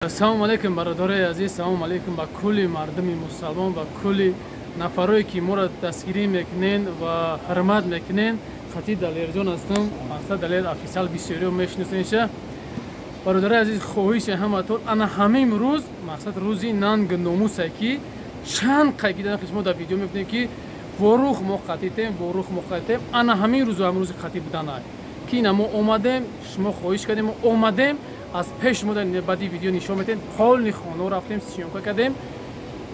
Салому алейкум, бародарои азиз, салому алейкум ба кулли мардуми мусалмон, ба кулли нафарое ки моро дастгирӣ мекунен ва ҳурмат мекунен. Хати Далерҷон ҳастам, мақсад Далер Офисиал бисёриё мешиносенша. Бародарои азиз, хоҳиши ҳаматон ана ҳамин рӯз, мақсад рӯзи нанг номусе ки чанд қайкидан шумо дар видео мебинед ки ворух мо қатитем, ворух мо қатитем. Ана ҳамин рӯзу ҳамин рӯзи қатӣ буданай ки ина мо омадем, шумо хоҳиш кардем, мо омадем, аз пеш мо баъди видео нишон метем. Полни хона рафтем, съёмка кардем,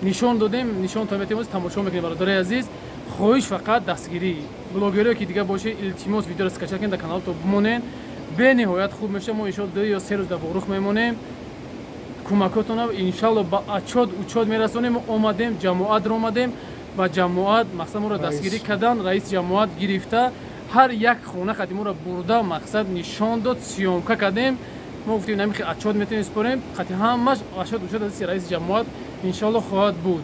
нишон додем, нишон то метем, тамошо мекунем. Бародарои азиз, хоҳиш фақат дастгирӣ. Блогерое ки дига боше, илтимос, видеоро скачать кунед, дар каналто бимонед, бениҳоят хуб мешавад. Мо иншоалло 2 ё 3 рӯз дар Ворух мемонем, кӯмакотона иншалло ба отчёт учёт мерасонем. Мо омадем, ҷамоатро омадем, ба ҷамоат мақсад моро дастгирӣ кардан, раиси ҷамоат гирифта ҳар як хона қати моро бурда, мақсад нишон дод, съёмка кардем. Мо гуфтем, намихи отчёт метавонем спорем, қати ҳамаш отчёт учёт аз раиси ҷамоат иншалло хоҳад буд.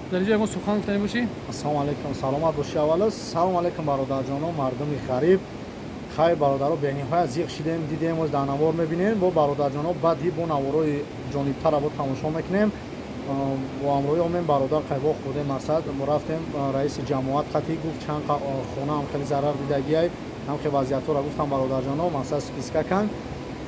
Дар инҷо ягон сухан гуфтанӣ бошӣ? Ассалому алайкум, саломат бошӣ. Аввало салому алайкум, бародарҷоно, мардуми ғариб. Хайр, бародаро, бениҳоят зиқ шидем, дидем, оз дар навор мебинем. Бо бародарҷоно баъди бо наворои ҷонибтара бо тамошо мекунем. Бо ҳамроҳи омем бародар қайвоқ хӯрдем, мақсад мо рафтем раиси ҷамоат қатӣ, гуфт чанд хонаам хеле зарар дидагиай, ҳам хел вазъиятҳоро гуфтам. Бародарҷоно, мақсад списка кан,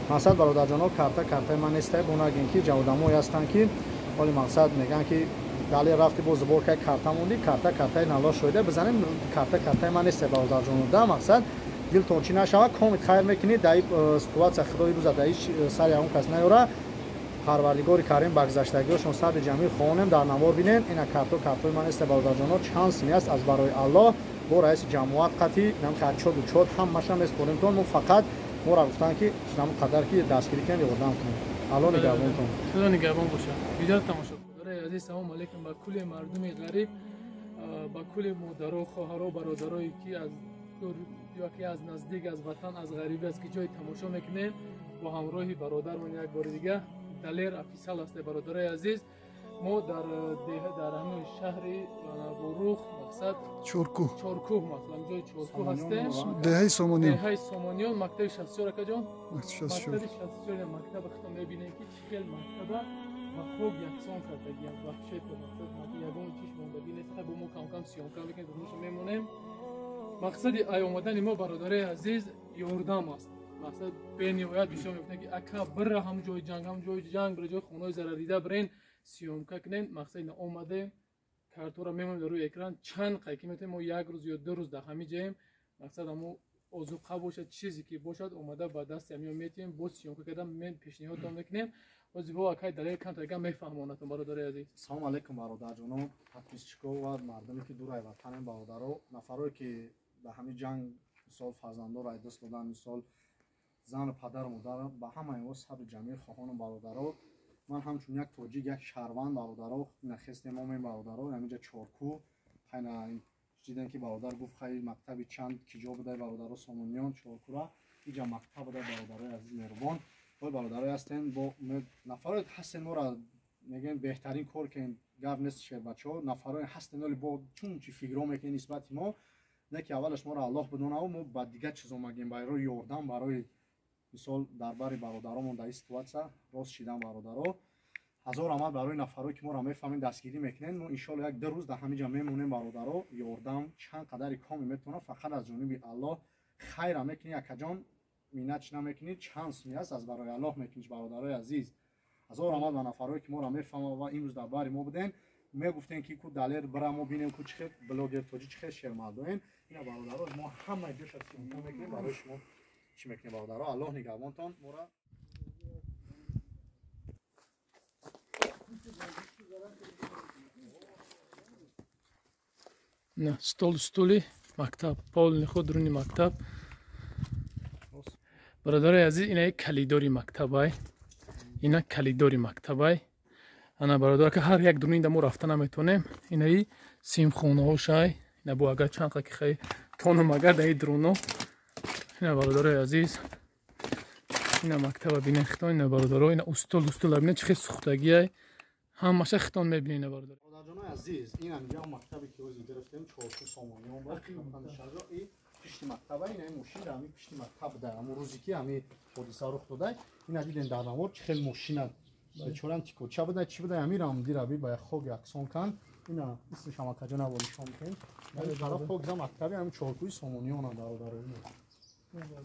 мақсад бародарҷоно, карта картаи ман нестай, бо нагин ки ҷаводамое ҳастанд ки ҳоли мақсад мегӯянд ки дале рафти бо сборкаи карта монди, карта картаи нало шоида бизанем, карта картаи ман нестай, бародарҷоно. Да мақсад дилтон чӣ нашавад, комит хайр мекунед дар ситуация. Худои рӯза дар ҳеҷ сари ягон кас наёра. Парвардигори карим ба гузаштагиҳошон сабри ҷамил хонем. Дар навор бинен, ина карто картои ман неста, бародарҷоно, чанд сини аст. Аз барои Аллоҳ бо раиси ҷамоат қатӣ намхачоду чод ҳамаша меспоримтон. Мо фақат моро гуфтанд ки нам қадар ки дастгирӣ кунем, ёрдам кунем. Алло нигаҳбонтон. Худо нигаҳбон боша, видеоро тамошо. Бародарои азиз, салому алейкум ба кулли мардуми ғариб, ба кулли модаро, хоҳаро, бародарое ки аз дур ё ки аз наздик, аз ватан, аз ғарибӣ, аз ки ҷой тамошо мекунем. Бо ҳамроҳи бародармон як бори дига Далер Офисиал ҳасте. Бародарои азиз, мо дар дар ҳамин шаҳри Ворух, мақсад Чоркӯҳ. Чоркӯҳ, масалан ҷои Чоркӯҳ ҳастем. Деҳаи Сомониён. Деҳаи Сомониён, мактаби 64, акаҷон, мактаби 64. Мактаба худтон мебинем ки чӣ хел мактаба ба хок яксон кардагиам, ваҳшет. Мақсад ягон чиш мондагӣ нест. Бо мо камкам съёмка мекунем, дурмоша мемонем. Мақсади ай омадани мо, бародарои азиз, ёрдам аст. Мақсад бениҳоят бисёр мегуфтанд ки ака, бира ҳам ҷои ҷанг, ҳам ҷои ҷанг, бира ҷои хонаҳои зарардида бирен, съёмка кунен. Мақсад ина омадем, картора мемонем дар рӯи экран, чанд қайки метавонем. Мо як рӯз ё 2 рӯз дар ҳамин ҷоем. Мақсад ҳамо озуқа бошад, чизе ки бошад, омада ба дасти ҳамиё метиҳем, боз съёмка карда мен пешниҳодтон мекунем. Бози бо акай Далер камтар мефаҳмонатон, бародарои азиз. Салому алейкум, бародарҷоно, подписчико ва мардуме ки дурай ватанем. Бародаро, нафарое ки ба ҳамин ҷанг мисол фарзандоро ай даст додан, мисол зану падару модар, ба ҳамаи мо сабри ҷамил хоҳону. Бародаро, ман ҳамчун як тоҷик, як шаҳрванд, бародаро, нахестем, омем, бародаро, ҳаминҷа Чоркӯ хайна дидем ки бародар гуфт хай мактаби чанд киҷо будай, бародаро, Сомониён, Чоркӯра иҷа мактаб будай. Бародарои азиз, меҳрубон, ой бародарое ҳастен, бо нафарое ҳастен, моро мегӯем беҳтарин кор кен, гап нест, шербачаҳо, нафарое ҳастен, оли бо чун чи фикрҳо мекунед нисбати мо. Не ки аввалаш моро Аллоҳ бидонаву мо ба дигар чиз омагем, барои ёрдам, барои мисол дар бари бародаромон дар ин ситуация рост шидан. Бародаро, ҳазор раҳмат барои нафарое ки моро мефаҳмед, дастгирӣ мекунед. Мо иншоалло як 2 рӯз дар ҳамин ҷа мемонем. Бародаро, ёрдам чанд қадари коми метавонам, фақат аз ҷониби Аллоҳ хайра мекунӣ, акаҷон, миннат чӣ намекунӣ, чанд суми аст, аз барои Аллоҳ мекунӣ. Бародарои азиз, ҳазор раҳмат ба нафарое ки моро мефаҳмад ва имрӯз дар бари мо будем, мегуфтем ки ку Далер бира, мо бинем ку чӣ хел блогер тоҷи, чӣ хел шермардоем. Ина бародаро, мо ҳамаи ҷоша съёмка мекунем, барои шумо чӣ мекунем. Бародаро, Аллоҳ нигаҳбонтон мора. На стол, стули мактаб полни худ руни мактаб. Бародарои азиз, ина калидори мактабай, ина калидори мактабай. Ана бародар, ки ҳар як дуруни мо рафта наметонем. Инаи симхонаҳошай, ина бо агар чанд ки хай тонум агар даи дуруно. Ина бародарои азиз, ина мактаба бинен хитон. Ина бародаро, ина устул, устула бинен, чӣ хел сухтагиай, ҳамаша хитон мебинен, ина бародар. Бародарҷонои азиз, ин ҳамҷа мактабе ки ҳозир гирифтем, Чорку Сомониён ба пишти мактаба. Ина мошин дар ҳамин пишти мактаб дар ҳамон рӯзе ки ҳамин ҳодиса рух додай, ина дидем дар навор чӣ хел мошина. Бечорам тикоча буда, чӣ буда, амирам дираби ба хок яксон кан. Ина исмиш ҳам акаҷон аввал нишон кун. Тараф хок зам мактаби ҳамин чоркӯи Сомониёна бародаро.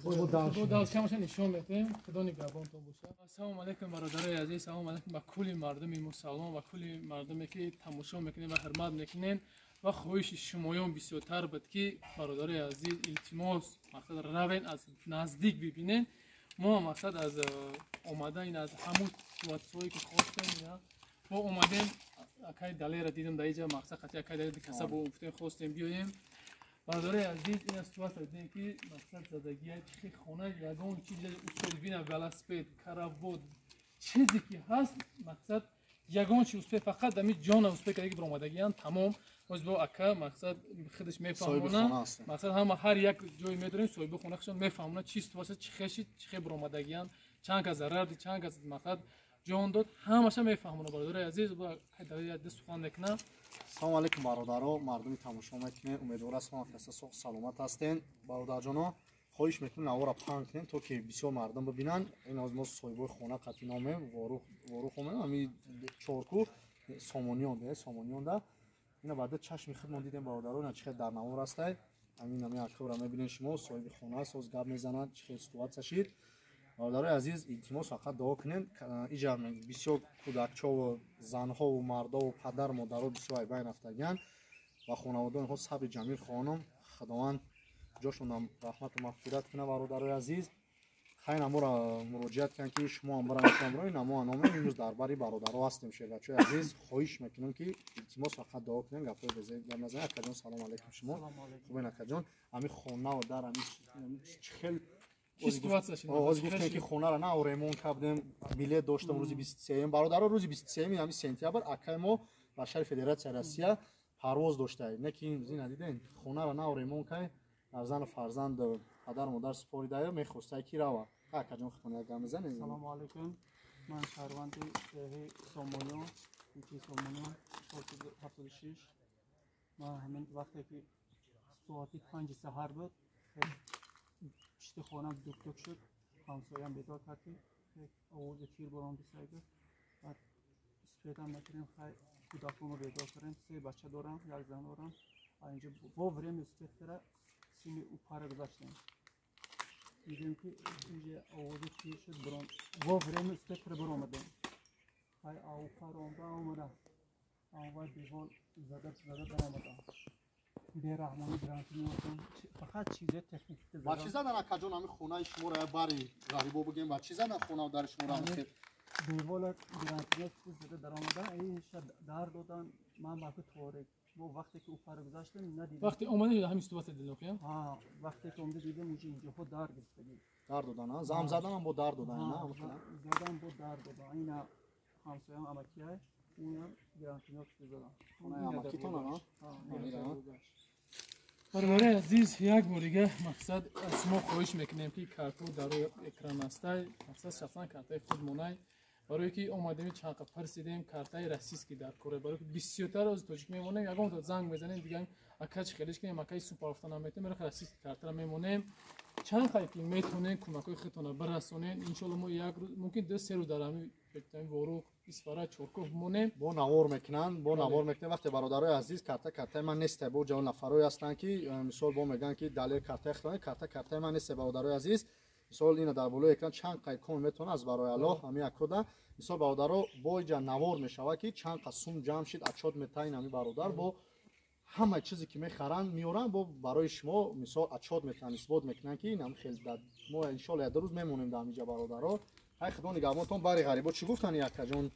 Бо далчамаша нишон медиҳем. Худо нигаҳбонтон бошад. Ассалому алайкум бародарои азиз, салому алайкум ба кулли мардуми мусалмон ва кулли мардуме ки тамошо мекунед ва ҳурмат мекунед. Ва хоҳиши шумоён бисёртар буд ки бародарои азиз, илтимос, мақсад равен аз наздик бибинед. Мо мақсад аз омадан аз ҳамун ситуатсияе ки хостем, мо омадем, акай Далера дидем дар иҷа, мақсад қати акай Далера каса бо гуфтем, хостем биёем. Бародарои азиз, ин ситуатсия дидем ки мақсад задагия чихи хона ягон чиз успел бина, велосипед, каравот, чизе ки ҳаст, мақсад ягон чи успел, фақат ами ҷона успел карда ки баромадагиян, тамом. Боз бо ака мақсад худаш мефаҳмона, мақсад ҳама ҳар як ҷое медорем, соҳиби хона худшон мефаҳмона чи ситуатсия, чи хешид, чи хе баромадагиян, чанд кас зарар дид, чанд кас мақсад ҷон дод, ҳамаша мефаҳмона. Бародарои азиз, бо акай сухан мекунам. Салому алайкум бародаро, мардуми тамошо мекунед, умедвор ҳастам каса соғ саломат ҳастен. Бародарҷоно, хоҳиш мекунем навора паҳн кунем, то ки бисёр мардум бибинанд. Ин аз мо соҳибои хона қатъи номем, Ворух омем, ҳами чорку Сомониён, Сомониёнда. Ина баъда чашми худмон дидем бародаро, ина чӣ хел дар навор ҳастай. Ҳамин ҳами акора мебинед шумо, соҳиби хона аст, ҳоз гап мезанад, чӣ хел ситуатсия шид. Бародарои азиз, илтимос фақат дуо кунед. Иҷа бисёр кӯдакчову занҳову мардову падар модаро бисёр айбайн рафтагиянд ва хонаводаи онҳо сабри ҷамил хоҳонам. Худованд ҷошонам раҳмату мағфират кунад. Бародарои азиз, хайр, аморо муроҷиат кунанд ки шумо ҳам барам, шумо ҳам барои. Мо имрӯз дар бари бародаро ҳастем. Шербачои азиз, хоҳиш мекунам ки илтимос фақат дуо кунем, гапҳои безеб гап назанем. Акаҷон, салому алайкум, шумо хубен акаҷон? Ҳами хонаву дар ҳами чӣ хел оз гуфтем ки хонаро на ремонт кардем, билет доштам рӯзи 23-м. Бародаро, рӯзи 23-ми ҳами сентябр акаи мо ба шаҳри Федератсияи Россия парвоз дошта. Не ки зина диден, хонаро на ремонт кардем, зану фарзанд, падару модар супоридаю мехостае ки рава. Акаҷон, худтон як гап мезанед. Салому алайкум, ман шаҳрванди деҳи Сомониён, кӯчаи Сомониён 76. Ман ҳамин вақте ки соати 5 саҳар буд, пишти хонам дук-дук шуд, ҳамсоям бедор кард ки як овози тир борон бисай гуфт. Баъд успетам накардем, хай кӯдаконро бедор кардем. Се бача дорам, як зан дорам. Инҷо во время успеть кара сими упара гузаштем. Дидем ки инҷа овози тир шуд, борон во время успеть кара баромадем. Хай упар омда омада, аввал девор зада зада баромадам. Бераҳмонӣ гранатомётон, фақат чизе техники. Ба чӣ задан акаҷон ҳамин хонаи шуморо, бари ғарибо бигем, ба чӣ задан хонау дари шуморо? Девола гранатомёт зада даромада, иша дар додан. Ман баку торик. Мо вақте ки упара гузаштем, надидем. Вақте омадем, ҳамин ситуатсия дидем, ё? Ҳа, вақте ки омада дидем, уҷа инҷоҳо дар гирифтагӣ. Дар додан, а? Зам заданам бо дар додан, на? Задан бо дар додан. Ина ҳамсоям амакиай, уям гранатомёт задан. Хонаи амакитон, а? Бародари азиз, як бор дига мақсад аз шумо хоҳиш мекунем ки картҳо дар рӯи экран ҳастай, мақсад шахсан картаи худмонай, барое ки омадем чанд қад пурсидем, картаи российский дар коре, барое ки бисёртар аз тоҷик мемонем, ягон то занг мезанем, дигар ака чӣ хелиш кунем, акаи сум парафта наметонем, барои российский картара мемонем. Чанд қад ки метонем, кӯмакҳои худтонро бирасонем. Иншоалло мо як рӯз, мумкин 2-3 рӯз дар ҳамин Ворух, Исфара, Чоркӯҳ бимонем. Бо навор мекунанд, бо навор мекунанд. Вақте бародарои азиз, карта картаи ман несте, бо ҷавон нафарое ҳастанд ки мисол бо мегӯянд ки Далер картаи худтон, карта картаи ман несте, бародарои азиз. Мисол ина дар болои экран чанд қай ком метавонад аз барои Аллоҳ ҳамин акода. Мисол бародаро, бо иҷа навор мешавад ки чанд қа сум ҷамъ шид, отчёт метаин ҳамин бародар бо ҳама чизе ки мехаранд, меоранд, бо барои шумо мисол отчёт метаҳанд, исбот мекунанд ки инам хел. Мо иншоалло як рӯз мемонем дар ҳаминҷа бародаро. Ҳай, худо нигаҳбонтон. Бари ғарибо чӣ гуфтанд, якаҷон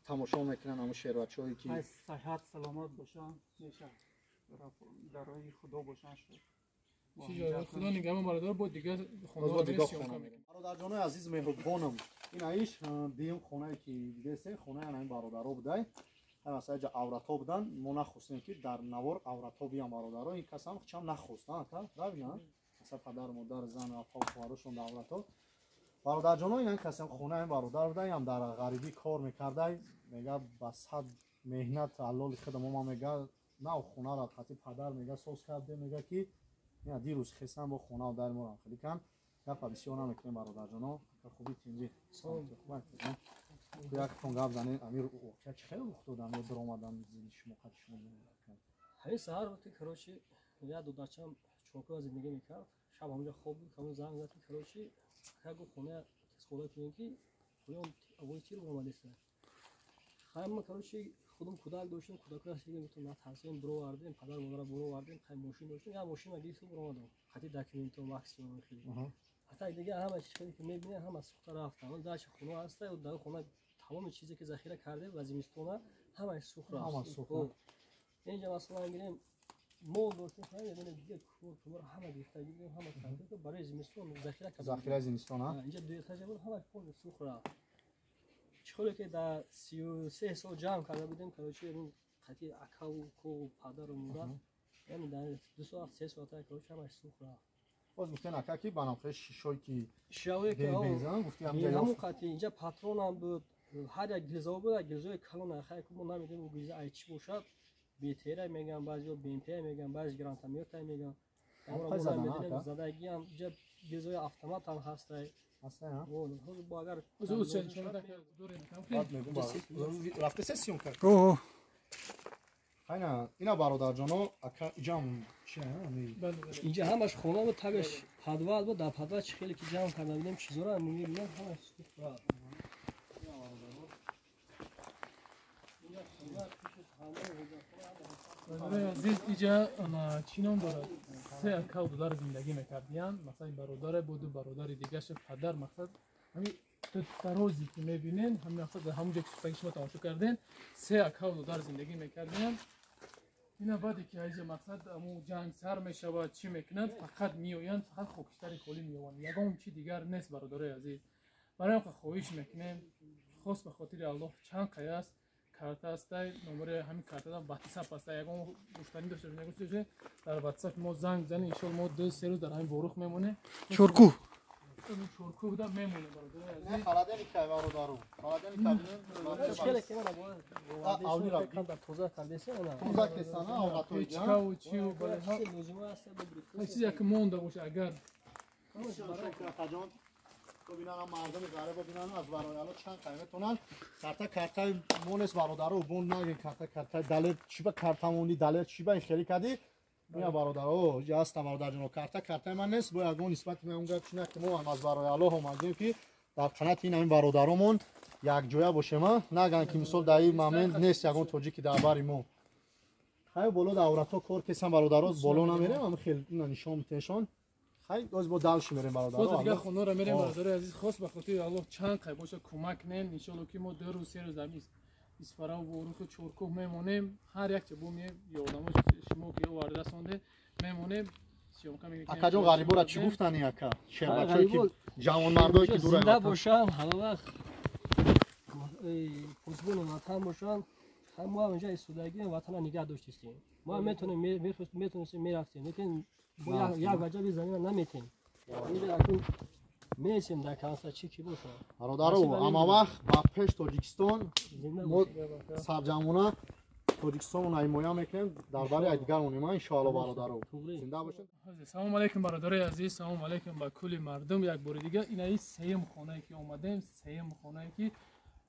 тамошо мекунанд ҳамун шербачаҳое ки саҳат саломат бошанд, меша дар роҳи Худо бошанд шуд. Худо нигаҳбон бародар, бо дигар хона. Бародарҷонои азиз, меҳрубонам, ин аиш дуюм хонае ки дидесем, хонаи ҳамин бародаро будай. Ҳамаса ҷа авратҳо буданд, мо нахостем ки дар навор авратҳо биям бародаро. Ин кас ҳам чам нахост, ака равиан, масалан падар, модар, зан, апа, хоҳарошон дар авратҳо. Бародарҷоно, ин кас ҳам хонаи бародар будай, ҳам дар ғарибӣ кор мекардай, мега ба сад меҳнат ҳалоли худам ма, мега нав хонаро қати падар мега соз кардем, мега ки ина дирӯз хесам бо хонау дар морам хеле кан. Гапа бисёр намекунем бародарҷоно. Хуби, тинҷӣ. Яктон гап занед, амир воқеа чӣ хеле рух дод, амир биромадан зидди шумо, қати шумо? Ҳамин саҳар буд ки, короче, як додачам Чоркӯҳ зиндагӣ мекард, шаб ҳамонҷо хоб буд, ҳамон занг зад ки, короче, ака гуфт, хона тезхона кунем ки поён овози тир баромадеста. Хай ма, короче, худум кӯдак доштем, кӯдакро гуфтам натарсем, бировардем, падару модарро бировардем. Хай мошин доштем, як мошинро гирифту биромадам, қати документом, максимум хеле. Ҳатто дига ҳама чиз хеле ки мебинем, ҳама сӯхта рафта. Дача хона ҳаста, дар хона тамоми чизе ки захира кардем ва зимистона, ҳамаш сӯхт рафт. Инҷа масалан гирем, мол доштем, мебинем дига кор ҳама гирифта гирем, ҳама кардем барои зимистон захира кардем. Захираи зимистон, а? Инҷа ду этажа буд, ҳама полный сӯхт рафт. Чӣ холе ки дар 33 сол ҷамъ карда будем, короче, қати акаву кову падару модар, яъне дар 2 соат, 3 соата, короче, ҳамаш сӯхт рафт. Боз гуфтен, ака, ки ба намхе шишое ки шишаое ки безан, гуфти ҳамун қати инҷа патронам буд, ҳар як гилзао буд, як гилзаои калон. Хай мо намедонем ӯ гилза ай чӣ бошад, БТР меган баъзеҳо, БМП меган, баъзи гранатомёта меган. Задагиам инҷа гилзаои автоматам ҳастай. Агар Рафте се съёмка хайна ина, бародарҷоно, ака, иҷам чи? Инҷа ҳамаш хона буд, тагаш подвал буд. Дар подвал чӣ хеле ки ҷамъ карда будем чизоро мебинам, ҳамаш сӯхт рафт. Бародарои азиз, иҷа чӣ ном дорад, се акав додар зиндагӣ мекардиянд. Масалан, бародаре буду бародари дигаша, падар. Мақсад, ҳамин дарозе ки мебинен, ҳамин мақсад, дар ҳамон ҷо ки сӯхтаги шумо тамошо карден, се акав додар зиндагӣ мекардиянд. Ина баъде ки аиҷа, мақсад, аму ҷанг сар мешавад, чӣ мекунанд, фақат меоянд, фақат хокистари холӣ меованд, ягон чи дигар нест. Бародарои азиз, барои он хоҳиш мекунем, хос ба хотири Аллоҳ, чанд қай аст, карта ҳастай, номери ҳамин картада ватсап ҳастай. Ягон гуфтанӣ дошта бошед, дар ватсап мо занг бизанед. Иншоалло, мо 2-3 рӯз дар ҳамин Ворух мемонем. Чоркӯҳ. Чоркӯҳ буда мемонем, бародарои азиз. Холодильник, бародару, холодильник. Тоза кардеса. Тоза кесана. Печкаву чиу чизе ки монда боша агар. Бибинан, мардуми ғариб бибинан, аз барои Алло чанд қай метонанд. Карта картаи мо нест, бародаро, бон наген карта картаи Далер, чӣ ба карта монди, Далер, чӣ ба ин хеле кардӣ? Ина, бародаро, ҷа ҳастам, бародарҷоно, карта картаи ман нест. Бо ягон нисбати ман гап чи ки мо ҳам аз барои Аллоҳ омадем, ки дар қанати ин ҳамин бародаромон якҷоя бошем, а наган ки мисол дар ин момент нест ягон тоҷики дар бари мо. Хай, боло давратҳо кор кесам, бародаро, боло намерем, ам хел ина нишон метешон. Хай, боз бо дальше мерем, бародаро. Боз дигар хонаро мерем, бародарои азиз. Хос ба хотири Аллоҳ, чанд қай боша, кӯмак кунен. Иншоалло, ки мо 2 рӯз, 3 рӯз ҳамин Исфараву Воруху Чоркӯҳ мемонем. Ҳар якча бо меем, ёрдамо шумо ки оварда расонде, мемонем. Акаҷон, ғарибора чӣ гуфтани, ака? Шербачое ки ҷавонмардое ки дура зинда бошанд, ҳама вақт посбони ватан бошанд. Мо ҳам инҷа истодагием, ватана нигаҳ доштистем. Мо ҳам метонем, метонистем, мерафтем, лекин як ваҷаби замина наметем. Месем дар канса чӣ ки боша. Бародаро, ҳама вақт ба пеш, Тоҷикистон! Мо сарҷамона Тоҷикистонро ҳимоя мекунем, дар бари якдигармонем, иншоалло. Бародаро, зинда бошед. Салому алайкум, бародарои азиз, салому алайкум ба кулли мардум. Як бори дига, инаи сеюм хонае ки омадем, сеюм хонае ки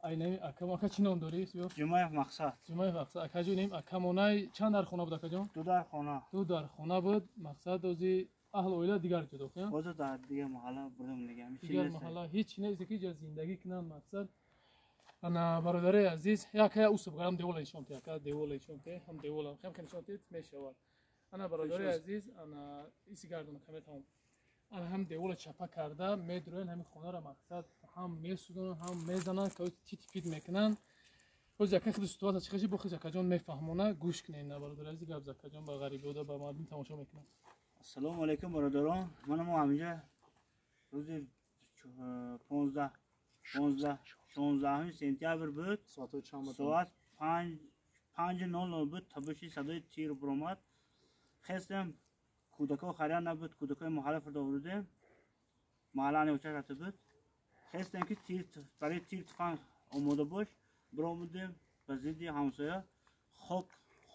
айнами акам. Ака, чӣ ном дорӣ? Ҷумаев Мақсад. Ҷумаев Мақсад. Акаҷон, ин акамонай чанд дар хона буд, акаҷон? Ду дар хона. Ду дар хона буд. Мақсад, ози аҳл оила дигар ҷудо. Ҳозир дар дигар маҳалла бурдам, дига дигар маҳалла, ҳеҷ нест ки ҷа зиндагӣ кунанд. Мақсад, ана, бародарои азиз, яка усуб гарам, девола нишон те, ака, девола нишон те, ҳам девола хам нишон те мешавад. Ана, бародарои азиз, ана иси гардон каме, тамом. Ана ҳам девола чапа карда медуроян ҳамин хонаро. Мақсад, ҳам месӯзонанд, ҳам мезананд, тити пит мекунанд. Боз яка худи ситуация чӣ хаши, бо худи акаҷон мефаҳмона, гӯш кунед. На, бародари азиз, гап закаҷон ба ғарибиёда, ба мардум тамошо мекунанд. Ассалому алайкум, бародарон. Мана мо ҳаминҷа рӯзи 15, 15, 16 сентябр буд. Соат 5:00 буд. Табиши садои тир баромад. Хестем, кӯдакҳо харя набуд, кӯдакҳои маҳалла фурда бурудем. Маҳалла ани оча рафта буд. Хестем, ки тир, барои тир туфанг омода бош. Баромадем ба зидди ҳамсоя. Хок,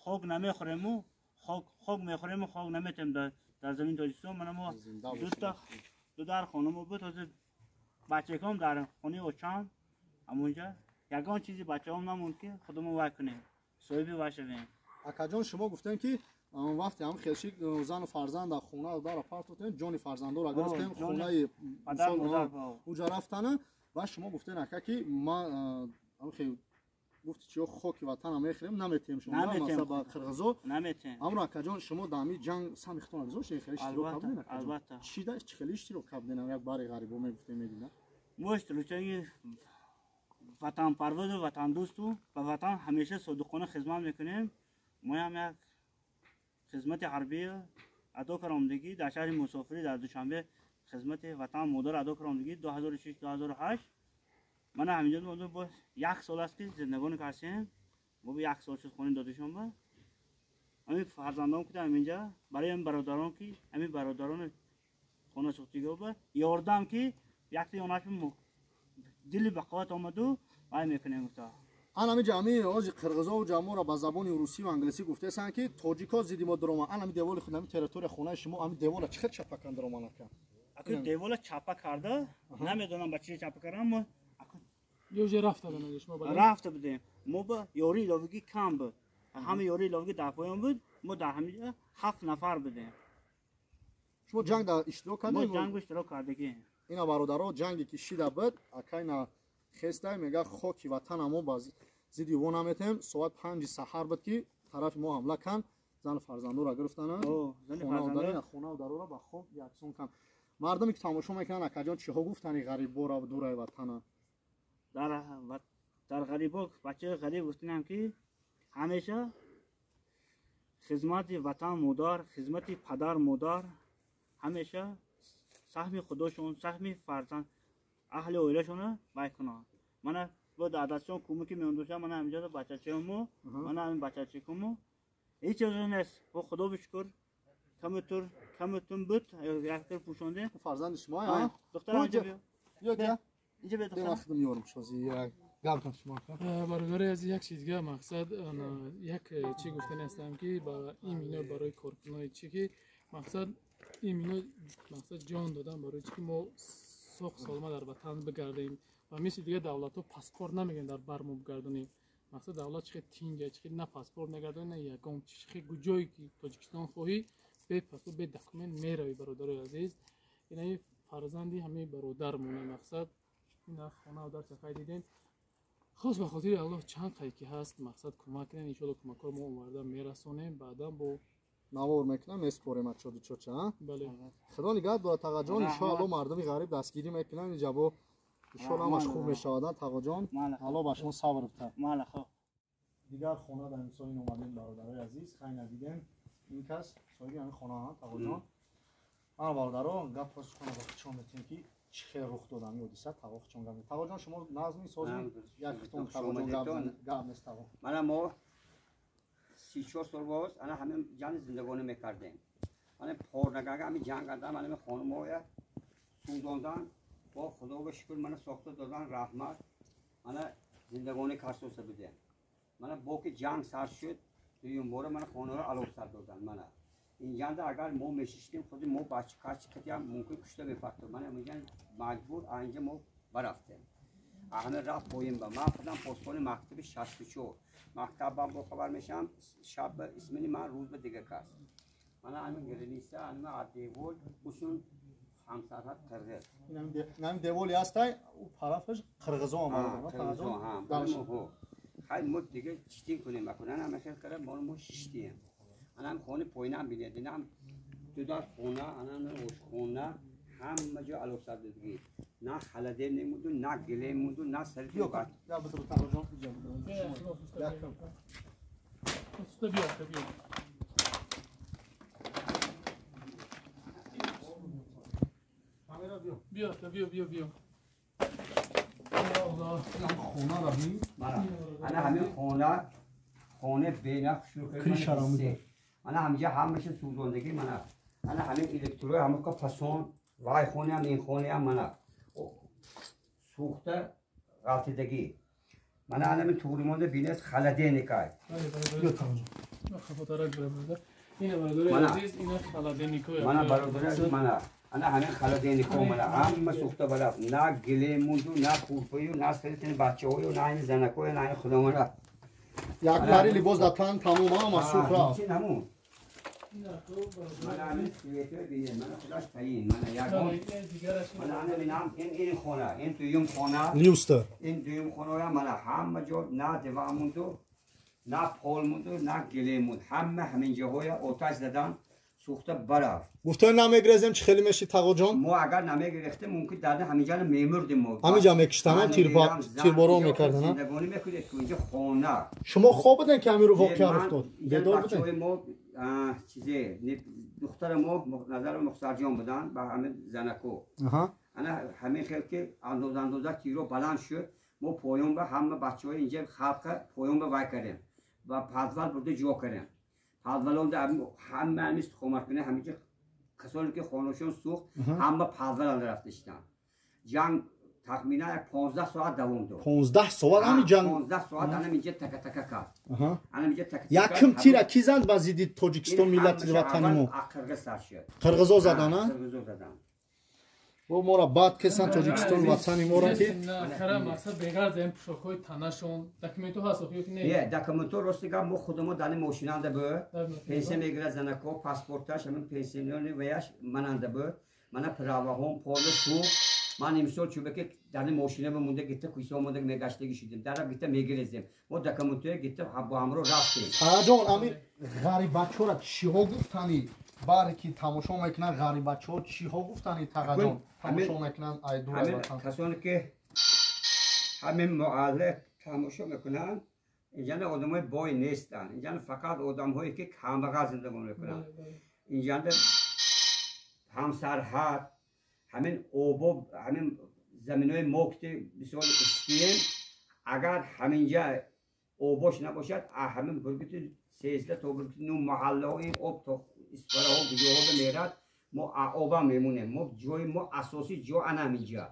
хок намехӯрему, хок, хок мехӯрему, хок наметем дар замини Тоҷикистон. Мана мо дута ду дар хонамо буд. Ҳозир бачаком дар хонаи очам ҳамонҷа. Ягон чизи бачаҳом намонд ки худамон вай кунем, соҳиби вай шавем. Акаҷон, шумо гуфтем ки вақте ҳам хелши зану фарзанд дар хона дара партотем, ҷони фарзандоро гирифтем, хонаи уҷа рафтана ва шумо гуфтем ака ки ма гуфти чиё хоки ватана мехӯрем, наметем шумо масалан ба қирғизо наметем. Аммо акаҷон, шумо дар ҳамин ҷанг сами худтон гузоштед, хеле иштирок кардед акаҷон? Албатта. Чӣ да чӣ хеле иштирок кардед? Як бари ғарибо мегуфтем медина. Мо иштирокчиёни ватанпарвару ватандӯсту ба ватан ҳамеша содиқона хизмат мекунем. Моям як хизмати ҳарбӣ адо каромдагӣ дар шаҳри мусофирӣ дар Душанбе хизмати ватан модар адо каромдагӣ 2006 2008. Мана ҳаминҷо мо як сол аст ки зиндагонӣ кардем. Мо як сол шуд хони додишонба. Ҳамин фарзандон ки ҳаминҷа барои ҳамин бародарон ки ҳамин бародарони хона сӯхтигиба ёрдам ки якта ёнаш дили ба қувват омаду вай мекунем гуфта. Ан ҳамин ҷамъи ози қирғизову ҷамъоро ба забони русӣ ва англисӣ гуфтесанд ки тоҷикҳо зидди мо дуроманд. Ан ҳамин деволи худ, ҳамин территория хонаи шумо, ҳамин девола чӣ хел чапа кан дуроманд ака? Аку девола чапа карда, намедонам ба чӣ чапа кардам. Мо ё рафта будем, шумо рафта будем. Мо ба ёрии иловагӣ кам буд. Ҳама ёрии иловагӣ дар поён буд. Мо дар ҳаминҷа 7 нафар будем. Шумо ҷанг дар иштирок кардед? Мо ҷанг иштирок кардагем. Ина бародаро, ҷанге ки шида буд, ака ина хестай мега хоки ватанамо ба зидди во наметем. Соат 5 саҳар буд ки тарафи мо ҳамла канд, зану фарзандоро гирифтана, хонаву дарора ба хок яксон канд. Мардуме ки тамошо мекунанд, акаҷон, чиҳо гуфтани ғариббора дураи ватана? Дар ғарибо бачаи ғариб гуфтанам ки ҳамеша хизмати ватан модар, хизмати падар модар, ҳамеша саҳми худошон, саҳми фарзанд аҳли оилашона вай кунанд. Мана бо дадашон кӯмаки меондошам, мана ҳаминҷо бачачамо, мана ҳамин бачачакумо ҳеҷ чизе нест. Бо худо бишукр, камутур камутун буд, яктор пӯшонде. Фарзанди шумо, а? Духтарам инҷо биё. Биё. Инҷо биё духтарам. Худам ёрам шози як гап шумо. Бародари азиз, як чиз дига мақсад як чӣ гуфтани ҳастам ки ба имино барои коркунои чӣ ки мақсад имино мақсад ҷон додан барои чӣ ки мо соқ солома дар ватан бигардем ва мисли дигар давлатҳо паспорт намегирем дар бар мо бигардонем. Мақсад давлат чӣ хел тинҷа, чӣ хел на паспорт мегардонем, на ягон чӣ хел ҷое ки Тоҷикистон хоҳӣ бе паспорт, бе документ меравӣ. Бародарои азиз, инаи фарзанди ҳамаи бародармона мақсад ина хона дар чақай дидем. Хос ба хотири Аллоҳ чанд қай ки ҳаст мақсад кӯмак кунем. Иншоалло кӯмакҳоро мо оварда мерасонем, баъдан бо навор мекунам, меспорем ачоду чоча. Бале. Худо нигаҳ дорад тағаҷон. Иншоалло мардуми ғариб дастгирӣ мекунанд. Инҷа бо иншоалло ҳамаш хуб мешавад. Тағоҷон, Аллоҳ ба шумо сабр битад. Дигар хона дар мисол ин омадем бародарои азиз, хай надидем. Ин кас соҳиби ҳамин хона тағоҷон. Ман бародаро гап сухана ба худшон метем ки чӣ хел рух дод ҳамин ҳодиса. Тағо худшон гап. Тағоҷон, шумо назми созми як хитон тағоҷон гап нест тағо. Мана мо 34 сол боз ана ҳамин ҷанг зиндагонӣ мекардем. Ана порнагага ҳамин ҷанг кардан, ана ҳамин хонумоя сӯзондан, бо худо ба шукр мана сохта додан, раҳмат. Ана зиндагонӣ карсоса будем. Мана бо ки ҷанг сар шуд, дуюм бора мана хонаро алов сар додан. Мана инҷанда агар мо мешиштем, худи мо бача качи катиам мумкин кушта мефартод. Мана инҷа маҷбур анҷа мо барафтем. Ҳама рафт поин ба ман худам посбони мактаби 64 мактабам бо хабар мешавам, шаб ба исмини ман, рӯз ба дигар кас. Мана ҳамин граница, ҳамин девол усун ҳамсарҳад қирғиз. Ҳамин деволи ҳастай, ӯ тарафаш қирғизо омада. Хай мо дига читин кунем, акунан ҳама хел кара мо шиштем. Анам хони поинам бинед, инам ду дар хона, анам ошхона, ҳама ҷо алоф сардидгӣ. На халадел немуду, на гилем мунду, на сари. Биё, я бутур тағоҷон, иҷа Usta биё, биё. Камера биё. Биё, биё, биё, биё. Хона ра бин. Ана ҳамин хона, хонаи бенақ шурӯъ Кришаро. Ана ҳаминҷа ҳамаша сӯзондагӣ мана. Ана ҳамин электрои ҳамака фасон, вай хонаам, ин хонаам мана. Сӯхта ғалтидагӣ. Мана ҳамин туғри монда бинед холодильникай. Биё тағоҷон. Хафотарак бародар. Ина бародари азиз, ина холодильникой. Мана бародари азиз, мана. Ана ҳамин холодильникҳо мана ҳама сӯхта барафт. На гилем мунду, на курпаю, на сари бачаҳою, на ин занакҳою, на ин худомона. Як пари либос дар тан тамом, ҳама сӯхт рафт. Ҳеҷи намонд. Мана ҳамин светҳо бинед, мана худаш таин, мана ягон. Мана ана бинам, ин хона, ин дуюм хона. Люстр. Ин дуюм хонаям мана ҳама ҷо на диван мунду, на пол мунду, на гилем мунд. Ҳама ҳамин ҷоҳоя оташ задан, сӯхта барафт. Гуфтои намегрезем, чӣ хеле меши тағоҷон? Мо агар намегирехтем, мумкин дар ҳаминҷа мемурдем мо. Ҳаминҷа мекиштан, тирборон мекардан, зиндагонӣ мекунед ки инҷа хона. Шумо хоб буден ки ҳамин воқеа рух дод? Бедор буден? Бачаҳои мо чизе, духтари мо назари Мухтарҷон буданд ба ҳамин занако. Ана ҳамин хел ки андоза андоза тиро баланд шуд, мо поён ба ҳама бачаҳои инҷа халқа поён ба вай кардем ва подвал бурда ҷо кардем. Подвалонда ҳама ҳамин истиқоматкунӣ ҳаминҷа касоне ки хонашон сӯхт, ҳама подваланда рафта иштанд. Ҷанг тахминан 15 соат давом дошт. 15 соат ҳамин ҷанг? 15 соат ҳаминҷа така-така кард. Ҳаминҷа така-така. Якум тира ки зад ба зидди Тоҷикистон, миллати ватани мо? Қирғиз сар шуд. Қирғизо задан, а? Қирғизо задан. Бо моро бад кесан Тоҷикистон ватани моро ки кара мақсад беғарз ин пӯшокҳои танашон документҳо ҳаст ё ки не? Не, документҳо рости гап мо худамо дар ин мошинанда буд. Пенсия мегирад занако, паспорташ ҳамин пенсионери ваяш мананда буд. Мана праваҳом поле сӯхт. Ман имсол чӯбаки дар ин мошина монда гитта кӯйсо монда мегаштагӣ шудем. Дараб гитта мегирезем. Мо документҳоя гитта бо ҳамроҳ рафтем. Тағоҷон, ҳамин ғарибачора чиҳо гуфтанӣ? Баре ки тамошо мекунанд ғарибачаҳо чиҳо гуфтанӣ тағоҷон? Тамошо мекунанд ай дур аз ватан. Касоне ки ҳамин муаллиф тамошо мекунанд, инҷа одамои бой нестанд. Инҷа фақат одамҳое ки камбағал зиндагӣ мекунанд. Инҷа ҳамсарҳад, ҳамин обоб, ҳамин заминои мо ки бисёр истием, агар ҳаминҷа обош набошад, ҳамин бургити 13 то бургити 9 маҳаллаҳо ин об то истифодаҳо куҷоҳо мерад, мо оба мемонем. Мо ҷои мо асосӣ ҷо ана ҳаминҷа.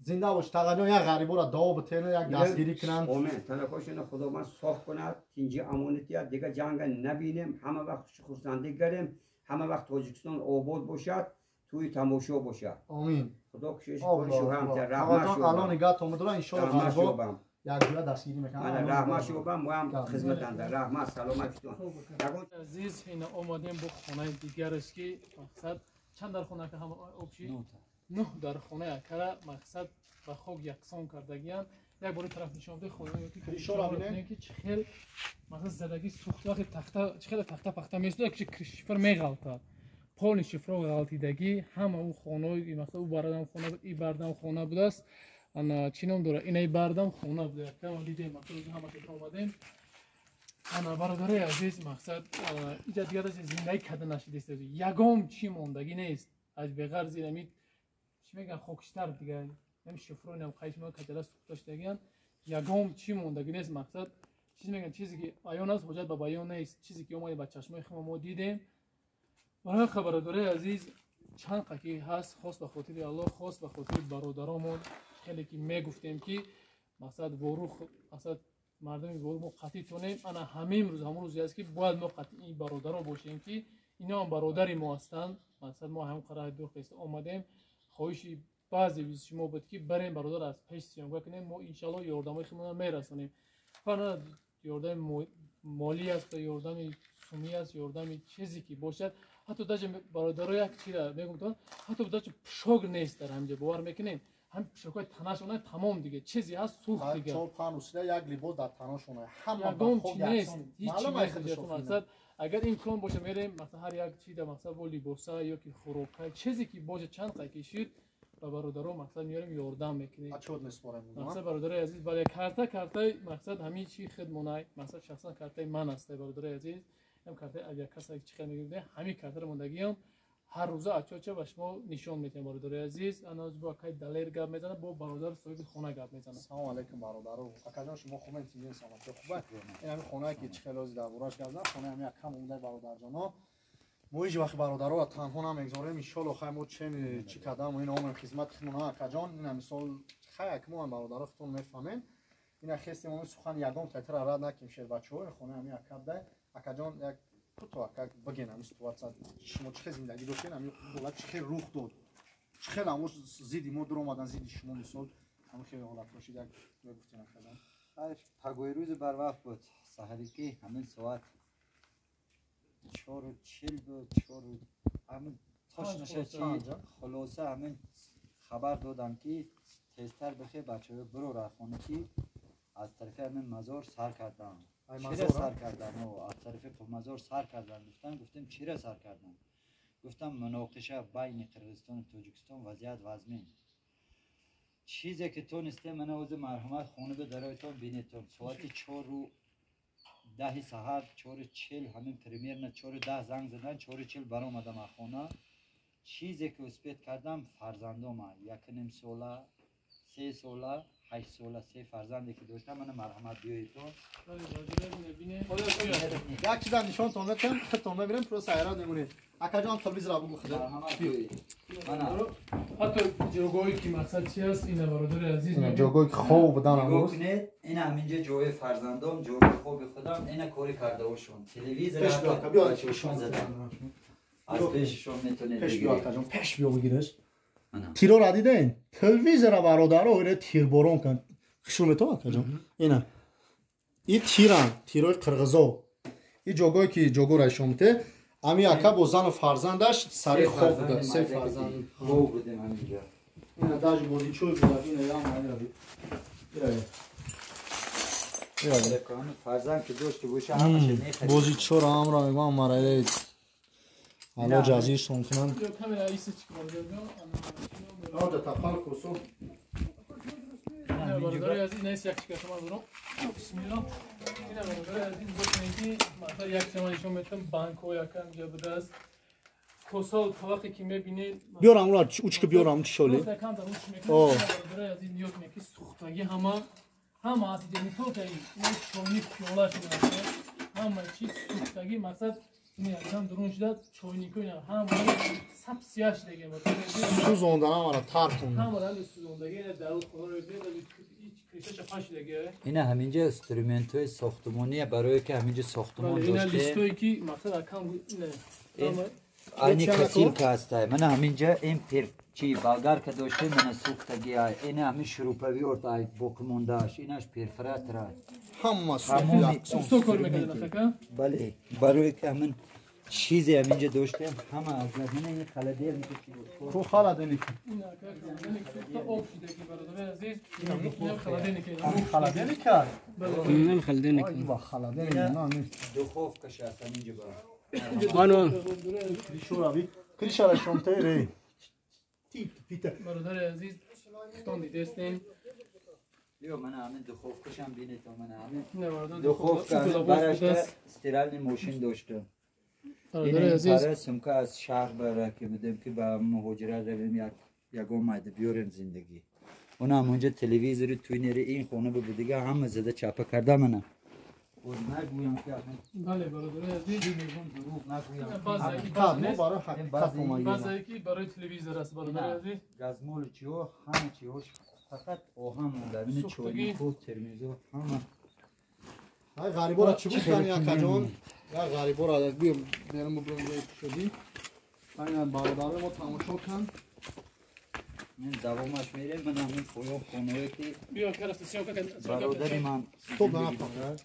Зинда бош тағоҷон, як ғариборо дуо битена, як дастгирӣ кунанд. Омин. Талакошона Худованд соф кунад, тинҷи амонатия, дигар ҷанга набинем, ҳама вақт хурсандӣ гарем, ҳама вақт Тоҷикистон обод бошад, тӯи тамошо бошад. Омин. Худо кушиш шуҳам, раҳмат шубам. Аллоҳ нигаҳтон бидорад, иншоаллоҳ ғарибо якҷоя дастгирӣ мекунанд. Раҳмат шубам, мо ҳам хизматанда. Раҳмат, саломат шудон. Азиз, ина омадем бо хонаи дигараш ки мақсад чанд дар хона ки ҳама обши? 9 дар хона якара мақсад ба хок яксон кардагиян. Як бори тараф нишон бде хонаи ки кришора бинем ки чӣ хел мақсад задагӣ сӯхт, вақте тахта чӣ хел тахта пахта месӯзад, ки шифр меғалтад. Полни шифро ғалтидагӣ ҳама ӯ хонаи мақсад ӯ бардам хона буд, и бардам хона будааст. Ана чӣ ном дорад? Инаи бардам хона буда. Якам дидем мақсад ҳама шифро омадем. Ана бародарои азиз, мақсад иҷа дигар зиндагӣ карда нашидааст. Ягон чӣ мондагӣ нест. Аз беғарзи ами чӣ мегӯянд хокистар дигар ами шифроинам қайшма каҷала сӯхта шудагиянд. Ягон чӣ мондагӣ нест. Мақсад чиз мегӯянд, чизе ки аён аст ҳоҷат ба баён нест. Чизе ки омаде ба чашмои хумо мо дидем. Барои бародарои азиз, чанд қаки ҳаст, хос ба хотири Аллоҳ, хос ба хотири бародаромон, хеле ки мегуфтем ки мақсад ворух, мақсад мардуми ворух мо қатъӣ тонем. Ана ҳамин рӯз ҳамон рӯзе аст ки бояд мо қатъии бародаро бошем ки ино ҳам бародари мо ҳастанд. Мақсад мо ҳам қарор дур хеста омадем. Хоҳиши баъзе шумо буд ки барем бародар аз пеш съёмка кунем. Мо иншаллоҳ ёрдамои худмонро мерасонем. Фарқ ёрдами молӣ аст, ёрдами сумӣ аст, ёрдами чизе ки бошад. Ҳатто даже бародаро як чира мегӯм, ҳатто даже пӯшок нест дар ҳаминҷа, бовар мекунем. ҳамин пӯшокҳои танашона тамом дига чизе ҳаст сӯхт дига. 4-5 рӯза як либос дар танашона ҳама ягон чи нест, ҳеҷ чи нест. Мақсад агар имкон боша мерем, масалан ҳар як чи да мақсад бо либоса ё ки хӯрока чизе ки боша чанд қай кишид ба бародаро мақсад меорем, ёрдам мекунем. Отчёт меспорем. Мақсад бародарои азиз, бале картаи мақсад ҳамин чи хидмонай, мақсад шахсан картаи ман аст бародарои азиз. Ҳам картаи авиакасса чӣ хел мегӯем, ҳамин картаро мондагиам ҳар рӯза отчётча ба шумо нишон медиҳам бародарои азиз. Ана бо акай Далер гап мезанад, бо бародар соҳиби хона гап мезанад. Салому алайкум бародаро. Акаҷон, шумо хубед? Тинҷи саломатӣ хубе? Ин ҳамин хонае ки чӣ хел ози дар бораш гап зад, хонаи ҳамин якам омадаи бародарҷоно. Мо ҳеҷ вақт бародароро танҳо намегзорем. Иншолло хай мо чен чӣ кардам ин омем хизмати худмон акаҷон. Ина мисол хай як мо ҳам бародаро худтон мефаҳмем. Ина хестем мо сухан ягон тайтара рад наким шербачаҳо. Ин хонаи ҳамин якаб дай. Акаҷон як Кӯтоҳ ака бигӯен, ҳамин ситуация шумо чӣ хел зиндагӣ доштед, ҳамин ҳолат чӣ хел рух дод, чӣ хел ҳамо зидди мо дуромадан, зидди шумо, мисол, ҳамин хел ҳолатҳо шид, як гуфтем, акаҷон. Пагоҳи рӯзи барвақт буд, саҳаре ки ҳамин соат 4:40 буд, чору ҳамин точноша чи, хулоса, ҳамин хабар додам, ки тезтар бихе, бачаҳо бирора хона, ки аз тарафи ҳамин мазор сар кардам. Чира сар кардан? Аз тарафи мазор сар кардан, гуфтам. Гуфтем, чира сар кардан? Гуфтам, муноқиша байни Қирғизистону Тоҷикистон, вазъият вазмин. Чизе ки тонистем, мана ҳозир, марҳамат, хона бидароитон, бинетон. Соати 4:10 саҳар, 4:40, ҳамин примерно 4:10 занг задан, 4:40 баромадам аз хона. Чизе ки успеть кардам, фарзандома 1.5 сола, 3 сола, 8 сола, се фарзанде ки доштам, мана, марҳамат, биёедтон. Як чиза нишонтон метам, худтон мебинем, просто ҳайрат мемонед. Акаҷон, телевизора бугу худат. Ҳатто ҷойгоҳе ки мақсад чи аст, ина, бародари азиз. Ҷойгоҳе ки хоб будан. Нигоҳ кунед, ина ҳаминҷа ҷои фарзандом, ҷои хоби худам, ина кори кардаошон, телевизор бачаошон задам, аз пешишон метонед. Пеш биё, акаҷон, пеш биё, бигираш. Тирора диден, телевизора, бародаро, ина тирборон кан. Хушрӯ метавон, акаҷон, ина и тиран, тирои қирғизо. И ҷойгоҳе ки ҷойгоҳра ишон мете, ами ака бо зану фарзандаш сари хоб буда, се фарзанд. Хоб будем ҳаминҷа. Ина даже бозичои буда, ина ям ира. Фарзанд ки дошти боша, ҳамаша мехарид. Бозичоро ҳамро мегӯям, мара алоҷ азизшон кунанд. Оҷа тапал кусу. Бародари азиз, нест як чика шума дорам. Бисмиллоҳ. Ина, бародари азиз, бикунед, ки масалан як чима нишон метам, банкҳо якам ҷа будааст. Косол тавақе ки мебинед. Биёрам ура, учка биёрам, чишоли. Камтар уч мекунад. Бародари азиз, нигоҳ кунед, ки сӯхтагӣ ҳама аст, не только ин чойник, пиёла шуда, ҳама чиз сӯхтагӣ, мақсад ин якам дурун шуда, чойнико ина ҳама саб сияҳ шудаги. Сӯзондан ҳамара тар кун. Ҳамара сӯзондаги, ина дару хонаро мебинед, крышаша пашидаги. Ина ҳаминҷа инструментҳои сохтмония, барое ки ҳаминҷа сохтмон ина доштем. Листое ки мақсад акам ина. Айни косилка ҳастай. Мана ҳаминҷа ин пир чи болгарка доштем, мана сӯхтаги ай. Ина ҳамин шуруповёрт ай, боқӣ мондааш, инаш перфоратор ай. Ҳама. Усто кор мекардед, ака? Бале, барое ки ҳамин чизе ҳаминҷа доштем, ҳама аз мана ин холодильник чи буд. Ку холодильник? Ин ака холодильник сӯхта об шудаги, бародари азиз. Ин холодильник. Ҳамин холодильник? Ин холодильник. Ай, холодильник на нест. Духовкаш аст ҳаминҷа ба. Мано. Кришора би. Кришара шомте ре. Тип пита. Бародари азиз, хитон дидестем. Биё, мана ҳамин духовкашам бинед, мана ҳамин ина бародар духовка барашта стиральный мошин доштем. Бародари азиз, пара сумка аз шаҳр бара ки будем, ки ба муҳоҷират равем, як ягон майда биёрем зиндагӣ. Онам онҷа телевизори туйнери ин хона буд, дига ҳама зада чапа карда, мана. Нагӯям ки бале, бародари азиз, мегӯям, дурӯғ нагӯям. Ҳақиқат, мо барои ҳақиқат омадем. Баъзае ки барои телевизор аст, бародари азиз. Газмолу чиҳо, ҳама чиҳош, фақат оҳан монда. Ина чойнику, термизо, ҳама. Ай, ғарибора чӣ гуфтани, акаҷон? Як ғарибора биё берам, бубурам ҷои шудӣ. Айн бародарои мо тамошо кан. Мин давомаш мерем, ман ҳамин поён хонаое ки биё карафта съёмка. Бародари ман Стоп, нарафтам.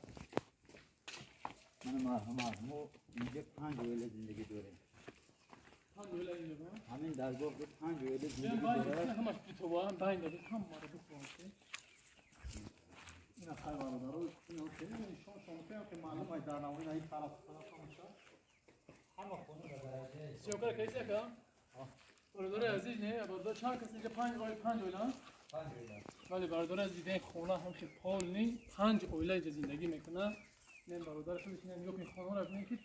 Ман, марҳамат, мо инҷа панҷ оила зиндагӣ дорем. Ҳамин даргоҳ панҷ оила зиндагӣ дорад. Ҳамаш битова байна ҳамаро бихонам. Ина хай, бародаро, ина нишон шумо ки маълум ай дар навои ин тараф тараф ҳамаша. Ҳама хона ба дараҷаи Съёмка кайси, ака? Бародари азиз, не, бародар, чанд кас инҷа? Панҷ оила, панҷ оила? Панҷ оила. Бале, бародари азиз, дидем, хона ҳам хел полный, панҷ оила инҷа зиндагӣ мекунад. Не, бародарашон мешинанд, нигоҳ кунед, хонаро бинед, ки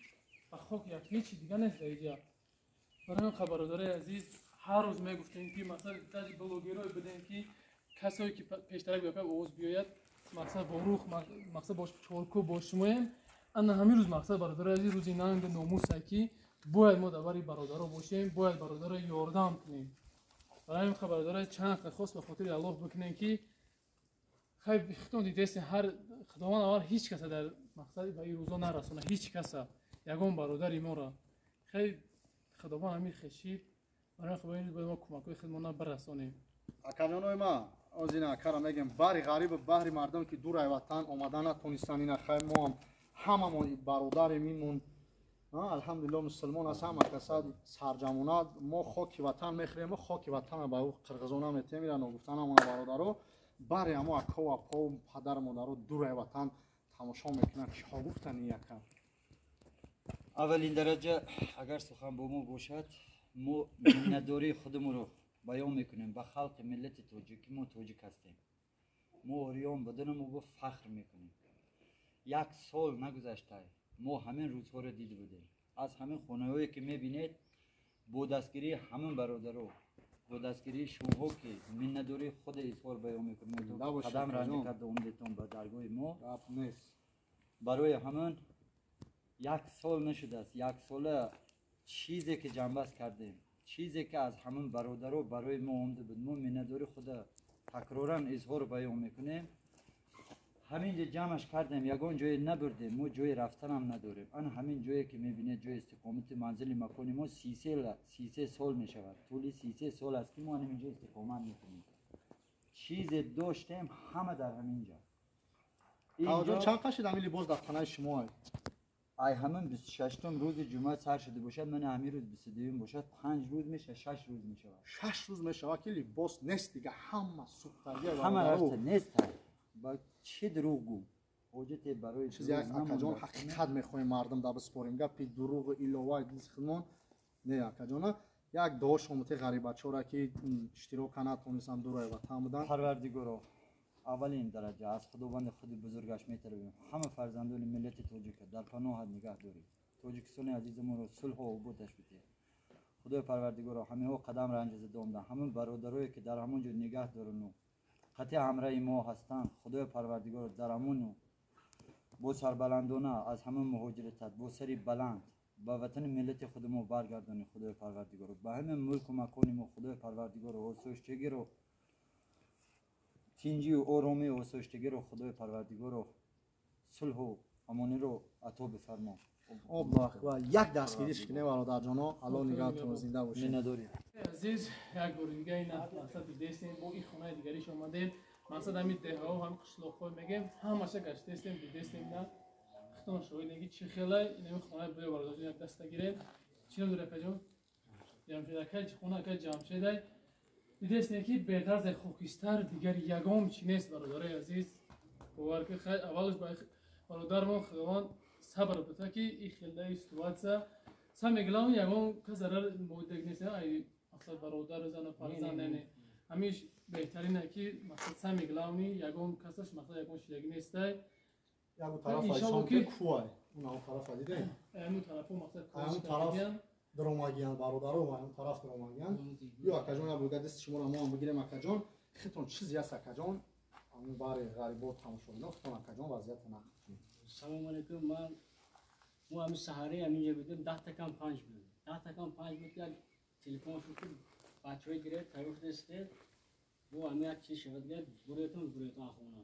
ба хок як, ҳеҷ дига нест дар инҷа. Барои ин бародари азиз, ҳар рӯз мегуфтем, ки масалан даже блогерое будем, ки касое ки пештарак биёяд, овоз биёяд, мақсад бо рух, мақсад бо чорку бо шумоем. Ана ҳамин рӯз, мақсад, бародари азиз, рӯзи нангу номусе, ки бояд мо дар бари бародаро бошем, бояд бародаро ёрдам кунем. Барои ҳамин, бародари, чанд хост ба хотири Аллоҳ бикунем, ки хай, хитон дидестем, ҳар Худованд аввал ҳеҷ каса дар мақсад ба ин рӯзо нарасона, ҳеҷ каса. ягон бародари моро хеле худованд ҳамин хешид барои худо бояд мо кӯмакҳои худмонро бирасонем. Акаҷонои ма озина акара мегем бари ғариб баҳри мардум ки дур ай ватан омада натонистан ина хай мо ҳам ҳамамон бародарем инмон алҳамдулилло мусулмон аст ҳама каса сарҷамона мо хоки ватан мехӯрем мо хоки ватана ба ӯ қирғизона метем ира ногуфтанамона бародаро бари ҳамо акову апову падару модаро дур ай ватан тамошо мекунанд чиҳо гуфтан ин яка? Аввалин дараҷа агар сухан бо мо бошад мо миннатдории худамонро баён мекунем ба халқи миллати тоҷик ки мо тоҷик ҳастем. Мо ориён буданамо бо фахр мекунем. Як сол нагузашта мо ҳамин рӯзҳоро дида будем. Аз ҳамин хонаҳое ки мебинед бо дастгирии ҳамин бародаро бо дастгирии шумоҳо ки миннатдории худ изҳор баён мекунем қадам ранҷа карда омадетон ба даргоҳи мо барои ҳамин як сол нашудааст як сола чизе ки ҷамъбаст кардем чизе ки аз ҳамин бародаро барои мо омада буд мо миннатдории худ такроран изҳор баён мекунем. Ҳаминҷо ҷамъаш кардем ягон ҷое набурдем мо ҷои рафтанам надорем. Ан ҳамин ҷое ки мебинед ҷои истиқомати манзили макони мо 33 сол мешавад. Тӯли 33 сол аст ки мо ҳаминҷо истиқомат мекунем. Чизе доштем ҳама дар ҳаминҷо. Ҷон чанд қашид ҳамин либос дар танаи шумо? Ай ҳамин 26 рӯзи ҷумъа сар шуда бошад ман ҳамин рӯз 22 бошад 5 рӯз мешавад 6 рӯз мешавад. 6 рӯз мешавад ки либос нест дига ҳама сӯхтагӣ ҳама рафта нест. Ба чӣ дурӯғ гӯ ҳоҷате барои чизе як акаҷон ҳақиқат мехоҳем мардум да биспорем гапи дурӯғу иловаи дили худмон не акаҷона як дуо шомати ғарибачора ки иштирок натонистанд дураи ватан буданд. Парвардигоро аввалин дараҷа аз худованди худи бузургаш металабем ҳама фарзандони миллати тоҷика дар паноҳат нигаҳ доред. Тоҷикистони азизамонро сулҳу ободаш бидиҳед. Худои парвардигоро ҳамаҳо қадам ранҷа зада омаданд ҳамон бародарое ки дар ҳамон ҷо нигаҳ дорану қатъи ҳамраҳи мо ҳастанд худои парвардигоро дар ҳамону бо сарбаландона аз ҳамон муҳоҷиратат бо сари баланд ба ватани миллати худи мо баргардонӣ худои парвардигоро ба ҳамин мулку макони мо худои парвардигоро осоиштагиро тинҷию оромию осоиштагиро худои парвардигоро сулҳу амониро ато бифармо. Аллоҳ акбар. Як дастгириш кунем бародарҷоно. Аллоҳ нигаҳтон зинда бошед. Миннатдорем. Азиз як бори дига ин мақсад дидестем бо ин хонаи дигариш омадем. Мақсад ҳамин деҳаҳо ҳамин қишлоқҳо мегем ҳамаша гаштестем дидестем на хитон шоҳидеги чӣ хелай ин ҳамин хонаи буё бародарҷон як даста гирем. Чӣ ном дорӣ акаҷон? Ҷамшед ака хона ака Ҷамшедай дидестем ки беғарзе хокистар дигар ягон чӣ нест бародарои азиз. Бовар ки хай аввалш бародармон худованд сабр бита ки ин хелдаи ситуатсия самое главное ягон кас зарар моидаг нест ай мақсад бародару зану фарзанд яъне ҳамиш беҳтарине ки мақсад самое главное ягон касаш мақсад ягон шидаги нестай. Ягон тараф айсон ки кӯай он тарафа дидем ҳамун тарафо мақсад ҳамун тараф даромагиян бародаро ҳамун тараф даромагиян. Ё акаҷон я буга дасти шуморо мо ҳам бигирем акаҷон хитон чизе аст акаҷон ҳамун бари ғарибо тамошобино хитон акаҷон вазъията нақл кунед. Салому алейкум. Ман мо ҳамин саҳаре ҳаминҷо будем 4:50 буд. 4:55 буд як телефон шуд ки бачаҳои гиред тайёр шудастед бо ҳамин як чиз шавад гиред буретон буретон хона.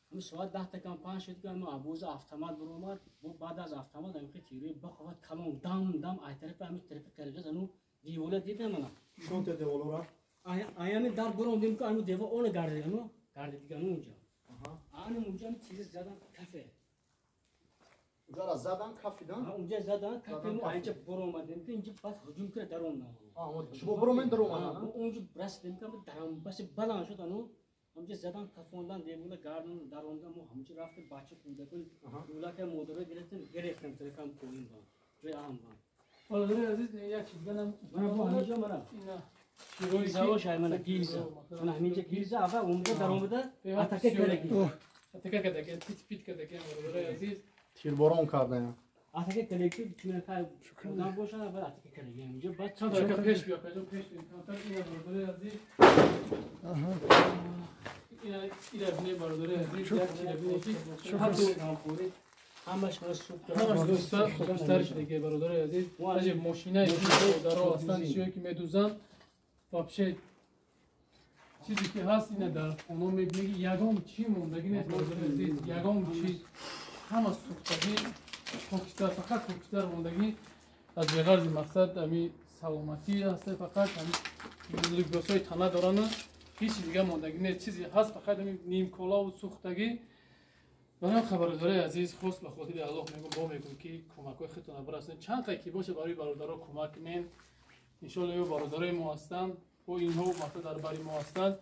Ҳамин соат 4:55 шуд ки ҳамин абоза автомат баромад бо баъд аз автомат ҳамин тири ба қувват калон дам дам ай тарафи ҳамин тарафи қирғиз ану девола дидам мана. Шон те деволора? Ай ҳамин дар баромадем ки ану девол она гардид ану гардид дига ану унҷа. Ану унҷа ҳамин чизи задан кафе. Унҷара задан кафидан? Унҷа задан кафе мо айнҷа баромадем ки инҷа баъд ҳуҷум кира даромадам. Шумо баромадем даромадан? Унҷа расидем ки даром бас баланд шуд ану ҳамҷа задан кафондан девола гардан даромадан мо ҳамҷа рафтем бача кӯдакон кӯдака модаро гирифтем гирифтем тарафам поин ба ҷои аҳам ба. Бародари азиз як чиз диганам ҳамҷа мана гилзао шаймана гилза чун ҳаминҷа гилза аввал омада даромада атака кардаги атака кардаги пит пит кардаги бародари азиз тирборон кардаям. Атака кардаги чун хай одам бошад аввал атака кардаги ҳаминҷа баъд чанд дақиқа пеш биё пеш пеш камтар ина бародари азиз ина бинед бародари азиз як чиз бинед ки ҳатто ҳамаш ҳамаш дӯста хокистар шудаги бародари азиз. Даже мошинаи бародаро ҳастанд чиё ки медӯзанд вообще чизе ки ҳаст ина дар хона мебинӣ ягон чӣ мондагӣ нест бародари азиз ягон чиз ҳама сӯхтагӣ. хокистар, фақат хокистар мондагӣ. Аз беғарзи мақсад ами саломатӣ ҳаст, фақат ами либосҳои тана доранд, ҳеҷ дига мондагӣ не, чизе ҳаст фақат ами нимколаву сӯхтагӣ. Барои хабаргузории азиз хос ба хотири Аллоҳ мегӯм, бо мегӯм ки кӯмакҳои худтонро бирасонед, чанд қай ки боша барои бародаро кӯмак кунед. Иншоалло ё бародарои мо ҳастанд, бо инҳо мақсад дар бари мо ҳастанд.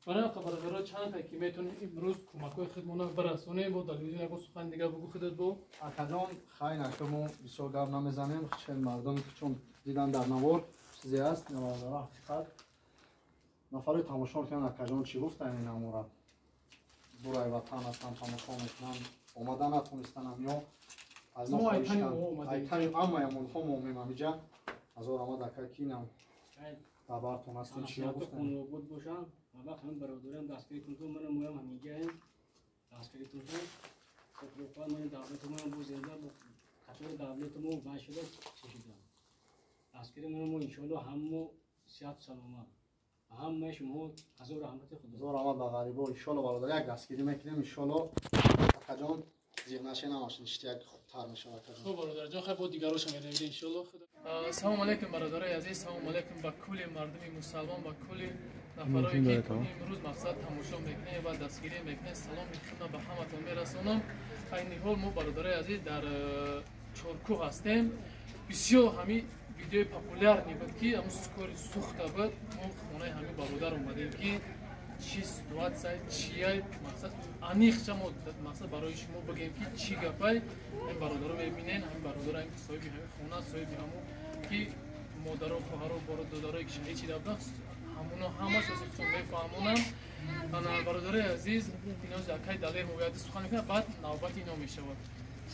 Барои хабаргузоро чанд қай ки метавонем имрӯз кӯмакҳои худмонро бирасонем. Бо далелҷон ягон сухан дига бугӯ худат бо. Акаҷон, хай нака мо бисёр гап намезанем, чел мардум чун дидан дар навор чизе аст, бародаро ҳақиқат нафарои тамошо мекунанд. Акаҷон чӣ гуфтан ин амора? Дурай ватан ҳастанд, тамошо мекунанд, омада натонистанам ё аз мо хоҳиш амаям онҳо мо омем ҳамиҷа. Ҳазор омад ака ки инам дабартон ҳастем, чӣ гуфтан? Хонобод бошанд ва вақт ҳамин бародарам дастгирӣ кунтон, мана моям ҳамиҷаем дастгирӣ кунтон. Худо ман давлати моям бо зинда бо қатори давлати мо вай шуда чешида дастгирӣ мана мо иншоалло ҳаммо сиҳату саломат ҳамаи шумо ҳазор раҳмати худо. Ҳазор раҳмат ба ғарибо. Иншоалло бародар як дастгирӣ мекунем иншоалло. Акаҷон зиқ нашед, намаш ништи як хубтар мешавад акаҷон. Хуб бародарҷон, хай бо дигароша меравем иншоалло. Салом алейкум бародарои азиз, салом алейкум ба кулли мардуми мусалмон, ба кулли нафарое ки имрӯз мақсад тамошо мекунед ва дастгирӣ мекунед. Саломи худро ба ҳаматон мерасонам. Айни ҳол мо бародарои азиз дар Чоркӯҳ ҳастем. Бисёр ҳамин видеои популярный буд ки ҳамун скори сӯхта буд. Мо хонаи ҳамин бародар омадем ки чӣ ситуатсия, чия мақсад аниқча мо мақсад барои шумо бигем ки чӣ гапай. Ҳамин бародаро мебинен, ҳамин бародаро ҳамин соҳиби ҳамин хона, соҳиби ҳамун ки модаро, хоҳаро, додарое ки шаҳид шида буданд, ҳамуно ҳамаш аз худшон мефаҳмонанд. Бародарои азиз, ино акай Далер мегӯяд сухан мекунад, баъд навбати ино мешавад.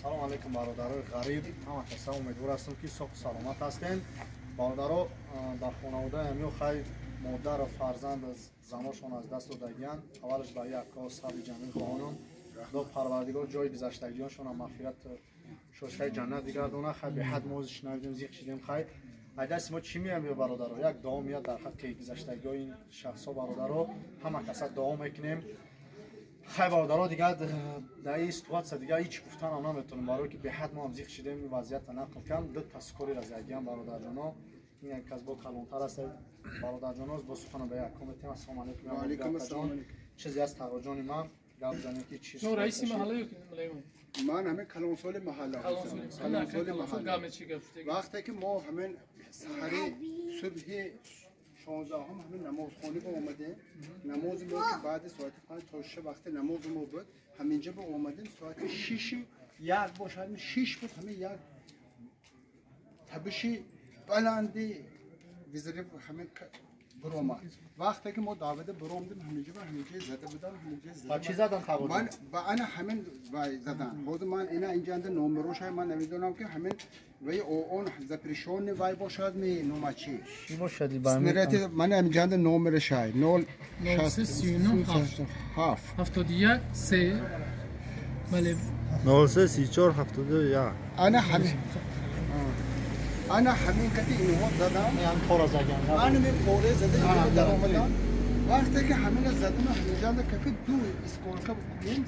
Салом алейкум бародарои ғариб, ҳама каса умедвор ҳастам ки соҳу саломат ҳастем. Бародаро дар хонаводаи ҳамё хай модару фарзанд заношон аз даст додагиянд. Аввалаш ба якко сабри ҷамил хоҳонам. Худо парвардигор ҷои гузаштагиёншонам мағфират шоистаи ҷаннат бигардонад. Хай беҳад мо шунавидем, зиқ шидем. Хай ай дасти мо чӣ меям ё бародаро? Як дуо меяд дар ҳаққи гузаштагиҳои ин шахсҳо бародаро, ҳама каса дуо мекунем. Хай бародаро, дигар дар ин ситуатсия дигар ҳеҷ гуфтанам наметавонам, барое ки беҳад мо ҳам зиқ шидем. Ин вазъиятро нақл кардам. Ду та скори разагиам бародарҷоно, ин як кас бо калонтар аст бародарҷоно, бо суханам ба яком метем. Ассалому алайкум. Ва алайкум ассалом. Чизе аст тағоҷони ман гап занем ки чӣ? Ну раиси маҳалла ё ки мулаймон? Ман ҳамин калонсоли маҳалла ҳастам. Калонсоли маҳалла. Вақте ки мо ҳамин саҳари субҳи 16 ҳамин намозхонӣ ба омадем, намози мо ки баъди соати 5 то 6 вақти намози мо буд, ҳаминҷа ба омадем соати 6 як бошад, ҳамин 6 буд, ҳамин як табиши баланди визри ҳамин биромад. Вақте ки мо даъвата биромдем, ҳаминҷа ба ҳаминҷа зада будан, ҳаминҷа зада. Ба чӣ задан табоҷон? Ман ба ана ҳамин вай задан. Ҳозир ман ина инҷанда номерошай ман намедонам ки ҳамин вай он запрещённый вай бошад ми номачи. Чӣ бошад ба ҳамин? Снаряд ман ҳаминҷанда номерашай 0 639 7 71 3 бале 03 34 71. Ана ҳамин ана ҳамин кати инҳо задам, ҳам пора задан, ана мен пора зада инҳо даромадан. Вақте ки ҳамина задам, ҳаминҷанда кафи ду исколка букунем,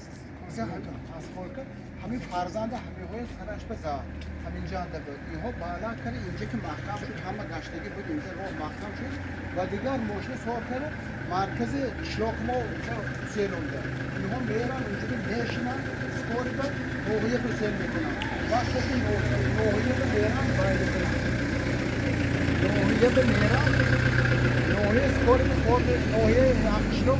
асколка ҳамин фарзанда ҳаминҳои сараш ба зад, ҳаминҷанда буд. Инҳо баъдан карда инҷа ки маҳкам шуд, ҳама гаштагӣ буд, инҷа роҳ маҳкам шуд ва дигар мошина сор карда маркази қишлоқ мо сел онда. Инҳо меран инҷа мешинанд, скори ба ноҳия ба сел мекунанд. Вақте ки ноҳия ба меран вай мекунанд. Ноҳия ба меран, ноҳия скори ба сор ноҳия қишлоқ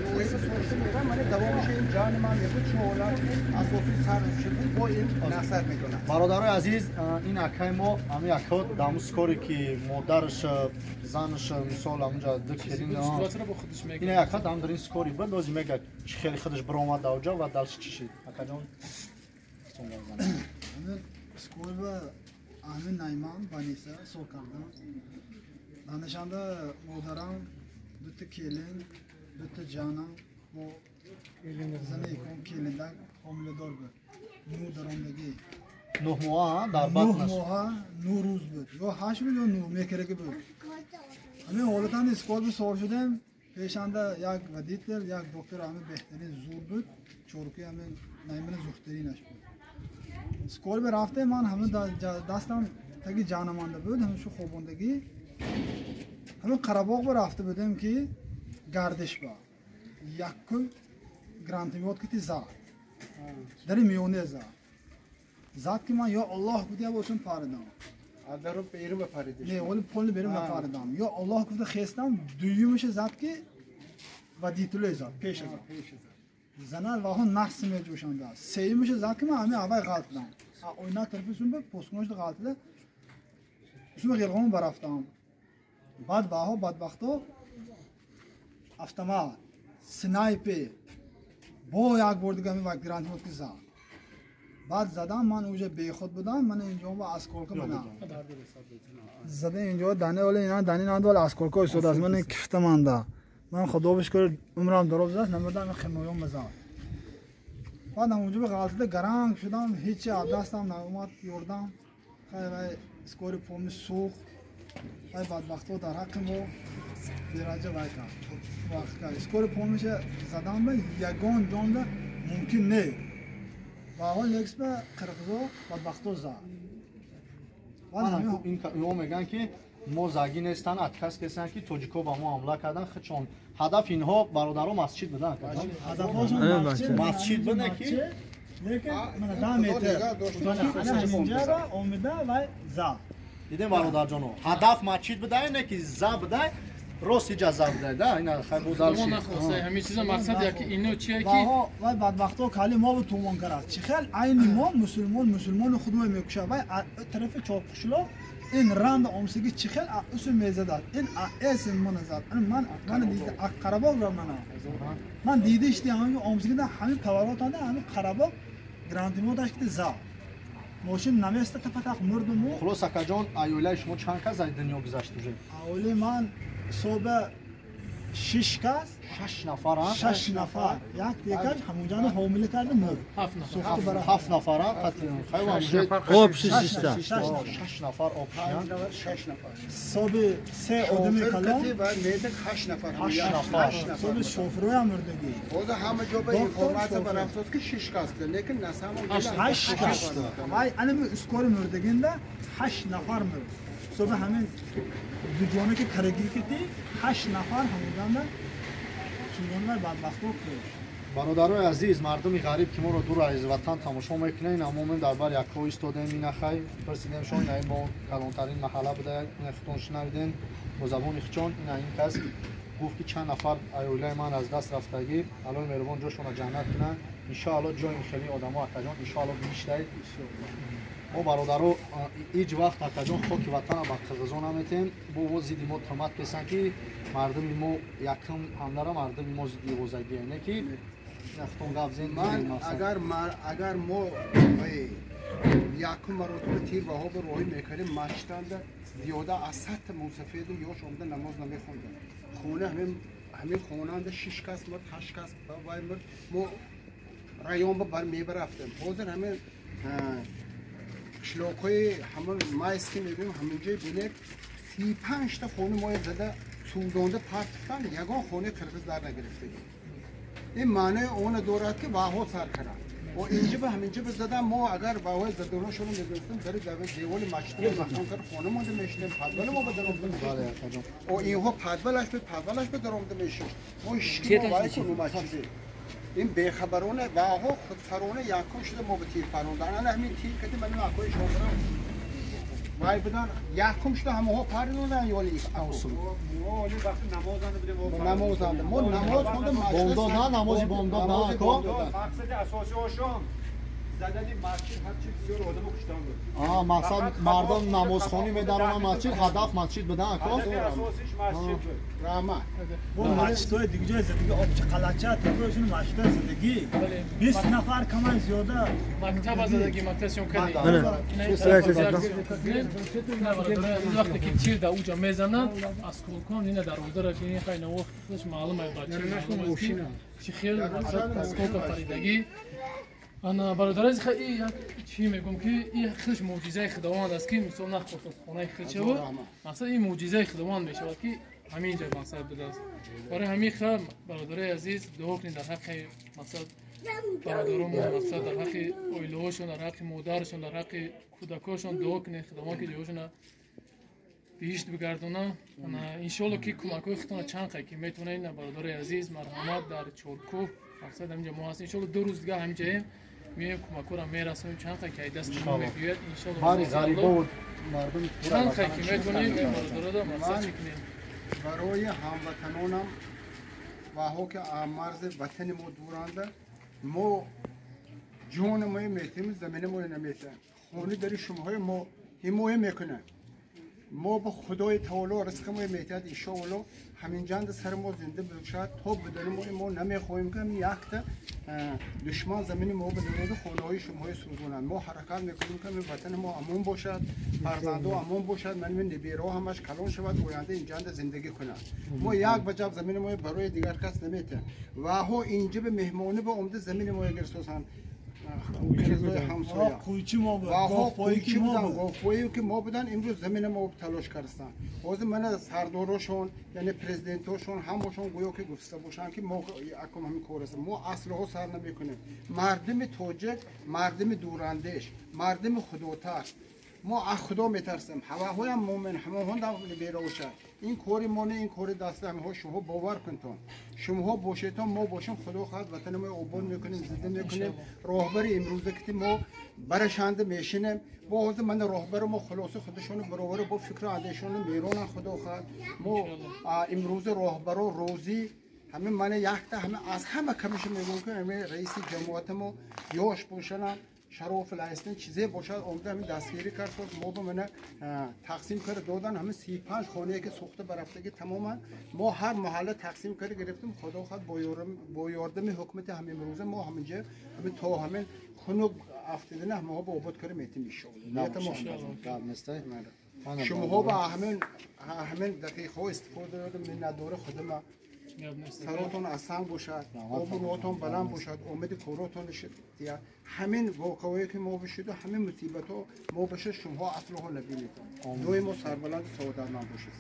ноҳия ба сор меран. Ман давомаш ин ҷони ман мегӯ чӣ ҳолат асосӣ сар шуд бо ин насар мекунад. Бародарои азиз, ин акаи мо ҳамин ака даму скори ки модараш занаш мисол ҳамунҷа ду келин ин ака дам дар ин скори буд, ҳозир мега чӣ хеле худаш биромад давҷа ва дальше чӣ шид. Акаҷон ҳамин скори ба ҳамин Найман Баниса сор кардам. Данашанда модарам дута келин, дута ҷанам бо зани икон келиндан ҳомиладор буд. Нӯ даромдагӣ. 9 моҳа дар батнаш. 9 моҳа 9 рӯз буд. Ё 8 буд ё 9 мекарагӣ буд. Ҳамин ҳолатан скор би сор шудем. Пешанда як водитель, як доктор ҳамин беҳтарин зур буд. Чоркуи ҳамин Наймани зуртаринаш буд. Скор ба рафте ман ҳама дастам таги ҷанамонда буд, ҳама шу хобондагӣ. Ҳама Қарабоғ ба рафта будем ки гардиш ба. Якум гранатомёт ки зад. Дар миёна зад. Зад ки ман ё Аллоҳ гуфта бошам паридам. Дару берун ба паридиш. Не, вале пол берун ба паридам. Ё Аллоҳ гуфта хестам, дуюмаш зад ки ва дитуле зад, пеш зад. Занад ваҳо нақс меҷӯшанда. Сеюмаш зад ки ман ҳамин аввал ғалтидам. Ойна тарафи сум ба посунаш ғалтида. Сум ғилғон барафтам. Баъд ваҳо бадбахто автомат, снайпер бо як бор дига ҳамин гранатомёт ки зад. Баъд задам ман уже бехуд будам, ман инҷо ба осколка мана. Зада инҷо дане вале ина дане надол осколка истода аст, ман кифта манда. Ман худо бишкур умрам дароз аст, намедонам химоём базад. Баъд ҳамонҷо ба ғалтида гаранг шудам, ҳеҷ аз дастам наомад, ёрдам. Хай вай скори поми сӯхт. Вай бадбахто дар ҳаққи мо бераҷа вай кард. Вақт кард. Скори помиша задам ба ягон ҷонда мумкин не. Ва ҳол лекс ба қирғизо бадбахто зад. Инҳо мегӯянд ки мо загӣ нестанд, отказ кесанд ки тоҷико ба мо ҳамла карданд. Худшон ҳадаф инҳо бародаро масҷид буданд. Ҳадафҳошон масҷид буда ки лекин мана 10 метр ҳаминҷаро омида вай зад. Дидем бародарҷоно, ҳадаф масҷид буда, не ки за буда, рост иҷа за буда, да ина хай бо дальше. Ҳамин чиза мақсад яки ино чие ки вай бадбахто кали мо тумон кард. Чи хел айни мо мусулмон мусулмони худро мекушад. Вай тарафи Чорқушлоқ ин ранд омсиги чи хел усу мезадад. Ин эсин мана зад. Ман ман дида Қарабоғ ра мана. Ман дидишти ҳамин омсигида ҳамин поворотанда ҳамин Қарабоғ гранатомёташ ки зад. Мошин наместа тапатақ мурдуму. Хулос акаҷон, аёлаи шумо чанд кас аз дунё гузашт уже? Аёлаи ман соба 6 кас. 6 нафар, а? 6 нафар. Як дигар ҳамонҷо ҳомила карда мурд. 7 нафар, а? Об шишта. 6 нафар об 6 нафар. Соби 3 одами калон ва медик 8 нафар. 8 нафар. Соби шоферҳо мурдагӣ. Ҳозир ҳама ҷо ба информатсия барафтод ки 6 кас, лекин насамон 8 кас. Вай анами ускори мурдагинда 8 нафар мурд. Соби ҳамин дуҷона ки карагӣ кити 8 нафар ҳамонҷо сӯзонда бадбахто кушт. Бародарои азиз, мардуми ғариб ки моро дур аз ватан тамошо мекунед, аммо дар бар якҳо истодем, инахай пурсидем шон, ина мо калонтарин маҳалла буда, ина худтон шунавидем бо забони хичон, ина ин кас гуфт ки чанд нафар аёлаи ман аз даст рафтагӣ, Аллоҳи меҳрубон ҷошонро ҷаннат кунад. Иншоаллоҳ ҷои хеле одамо акаҷон иншоаллоҳ биҳиштае. Мо бародаро ҳеҷ вақт акаҷон хоки ватана ба қирғизо наметем. Бо зидди мо туҳмат кесанд ки мардуми мо якум ҳамлара мардуми мо зидди овозагие, не ки худтон гап зен. Агар мо якум маротиба тир ваҳо ба роҳӣ мекардем, масҷиданда зиёда аз 100 мусафеду ёш омада намоз намехонданд. Хона ҳамин хонаанда 6 кас мурд, 8 кас вай мурд. Мо район ба мебарафтем. Ҳозир ҳамин қишлоқҳои ҳамон майски мегӯем, ҳаминҷои бинед 35 та хона моя зада сӯзонда партифтанд, ягон хонаи қирғиз дар нагирифтагӣ. Ин маънои оно дорад ки ваҳо сар карданд. О инҷа ба ҳаминҷа бизадан, мо агар ваҳои заданошонро медонистем, дари деволи масҷид маҳкам кард, хона монда мешидем, падвали мо ба даромада мешидем. О инҳо падвалаш ба даромада мешид. Мо ҳеҷ ки мо вай кунем масҷиде. Ин бехабарона ваҳо худсарона якум шуда мо ба тир парондан. Ана ҳамин тир кардем, ҳамин акои шофера вай будан, якум шуда ҳамаҳо паридондан ёли намозанда. Мо намоз хондем, бомдод на намози бомдод на ако. Мақсади асосиошон задани масҷид ҳарчи бисёр одамо куштан буд. Мақсад мардум намозхонӣ медаронанд масҷид, ҳадаф масҷид будан ако. Ҳадафи асосиш масҷид буд. Раҳмат. Бо масҷидҳои дига ҷои зиндагӣ обчи қалача тафоишон масҷидҳои зиндагӣ 20 нафар камай зиёда мактаба зиндагӣ мактаб сиён кардем. Вақте ки тир дар уҷа мезанад, аз кулкон ина дарвозаро ки ин хай навохт худаш маълум аст бача чи хел мақсад осколка паридагӣ. Ана бародари азиз, хай як чӣ мегӯм ки ин худаш мӯъҷизаи Худованд аст ки мисол нахост аз хонаи худ шавад. Мақсад ин мӯъҷизаи Худованд мешавад ки ҳамин ҷо мақсад будааст. Барои ҳамин ха бародари азиз дуо кунед дар ҳаққи мақсад Бародаронмон мақсад дар ҳаққи оилаҳошон, дар ҳаққи модарашон, дар ҳаққи кӯдакошон дуо кунед, худованд ки ҷоҳошона биҳишт бигардона. Иншоалло ки кӯмакҳои худтона чанд қай ки метавонед, бародари азиз, марҳамат дар Чоркӯҳ мақсад ҳаминҷа мо ҳастем. Иншоалло 2 рӯз дига ҳаминҷаем, меоем, кӯмакҳоро мерасонем, чанд қай ки ай дасти мо мебиёяд. Иншоалло чанд қай ки метавонем бародарода мақсад чӣ кунем. Барои ҳамватанонам ваҳо ки марзи ватани мо дуранда, мо ҷони мои метем, замини мои наметем. Хони дари шумоҳои мо ҳимоя мекунад. Мо ба Худои таоло ризқи мо метиҳад, иншоалло ҳаминҷанда сари мо зинда бошад то бидони мо. Мо намехоҳем ки якта душман замини мо бидонаду хонаҳои шумоҳои сӯзонанд. Мо ҳаракат мекунем ки ватани мо амон бошад, фарзандо амон бошад, маними небераҳо ҳамаш калон шавад, оянда инҷанда зиндагӣ кунад. Мо як ваҷаб замини мо барои дигар кас наметиҳем. Ваҳо инҷа ба меҳмонӣ ба омда замини мо гирсосанд. Говпоие ки мо буданд, имрӯз замини мо талош карданд. Ҳозир мана сардорошон, яъне президентошон, ҳамашон гӯё ки гуфта бошанд ки мо акум ҳамин кор ҳастем. Мо аслиҳо сар намекунем. Мардими тоҷик, мардими дурандеш, мардими худотарс. Мо аз худо метарсем. Ҳаваҳоям мӯмин, ҳамоҳон беробошад. Ин кори мо не, ин кори дасти ҳамаҳо. Шумоҳо бовар кунтон. Шумоҳо бошедтон, мо бошем, худо хоҳад ватани мо обод мекунем, зинда мекунем. Роҳбари имрӯза ки мо барашанда мешинем. Бо ҳозир мана роҳбари мо хулоса худашону баровари бо фикру андешону меронанд, худо хоҳад. Мо имрӯза роҳбаро розӣ ҳамин мана якта ҳама аз ҳама камиша мегӯем ки ҳамин раиси ҷамоати мо ёш бошанам, шароф лайстин чизе бошад, омда ҳамин дастгирӣ кард, мо ба мана тақсим карда додан ҳамин 35 хонае ки сӯхта барафтагӣ тамоман мо ҳар маҳалла тақсим карда гирифтем. Худо хоҳад бо ёрдами ҳукумати ҳамин имрӯза мо ҳаминҷа ҳамин то ҳамин хунук афтидана ҳамаҳо ба обод карда метем иншоалло. Шумоҳо ба ҳамин дақиқаҳо истифода додем, миннатдори худама. Саротон аз санг бошад, обрӯотон баланд бошад, омеди коротон ҳамин воқеаҳое ки мо бишуду ҳамин мусибатҳо мо бошад, шумоҳо аслиҳо набинедон. Доим мо сарбаланду саодатманд бошед.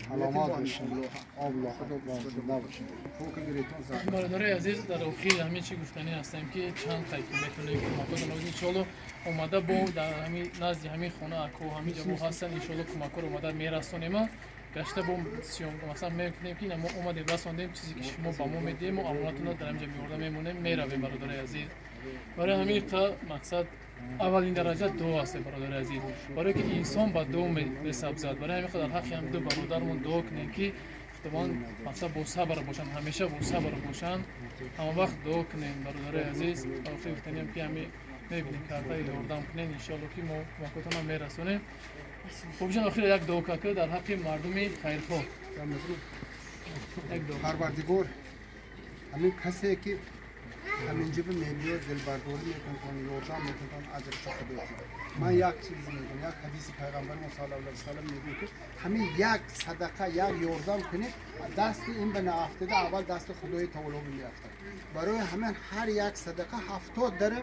Бародарои азиз, дар охир ҳамин чӣ гуфтанӣ ҳастем ки чанд қай ки метавонем кӯмакҳоро иншоалло омада бо дар ҳамин назди ҳамин хона ако ҳамин ҷо мо ҳастанд, иншоалло кӯмакҳоро омада мерасонем. Гашта бо масалан мекунем ки мо омадем расондем чизе ки шумо ба мо медиҳем, мо амонатонро дар ҳаминҷа меорда мемонем, меравем бародари азиз. Барои ҳамин мақсад аввалин дараҷа дуо аст бародари азиз, барое ки инсон ба дуо месабзад. Барои ҳамин дар ҳаққи ҳам ду бародармон дуо кунем ки худованд мақсад бо сабр бошанд, ҳамеша бо сабр бошанд, ҳама вақт дуо кунем бародари азиз. Охир гуфтанем ки ҳамин мебинем картаи ёрдам кунем, иншоалло ки мо кӯмакотонро мерасонем. Хуб ҷон, охир як дуо кака дар ҳаққи мардуми хайрхоҳ. Парвардигор, ҳамин касе ки ҳаминҷа мебиёд, дилбардорӣ мекунад, ёрдам мекунад, аҷрашо Худо диҳад. Ман як чиз мегӯям, як ҳадиси пайғамбари мо саллаллоҳу алайҳи васаллам мегӯяд ки ҳамин як садақа, як ёрдам кунед, дасти ин ба наафтада аввал дасти Худои таоло меафтад. Барои ҳамин ҳар як садақа 70 дара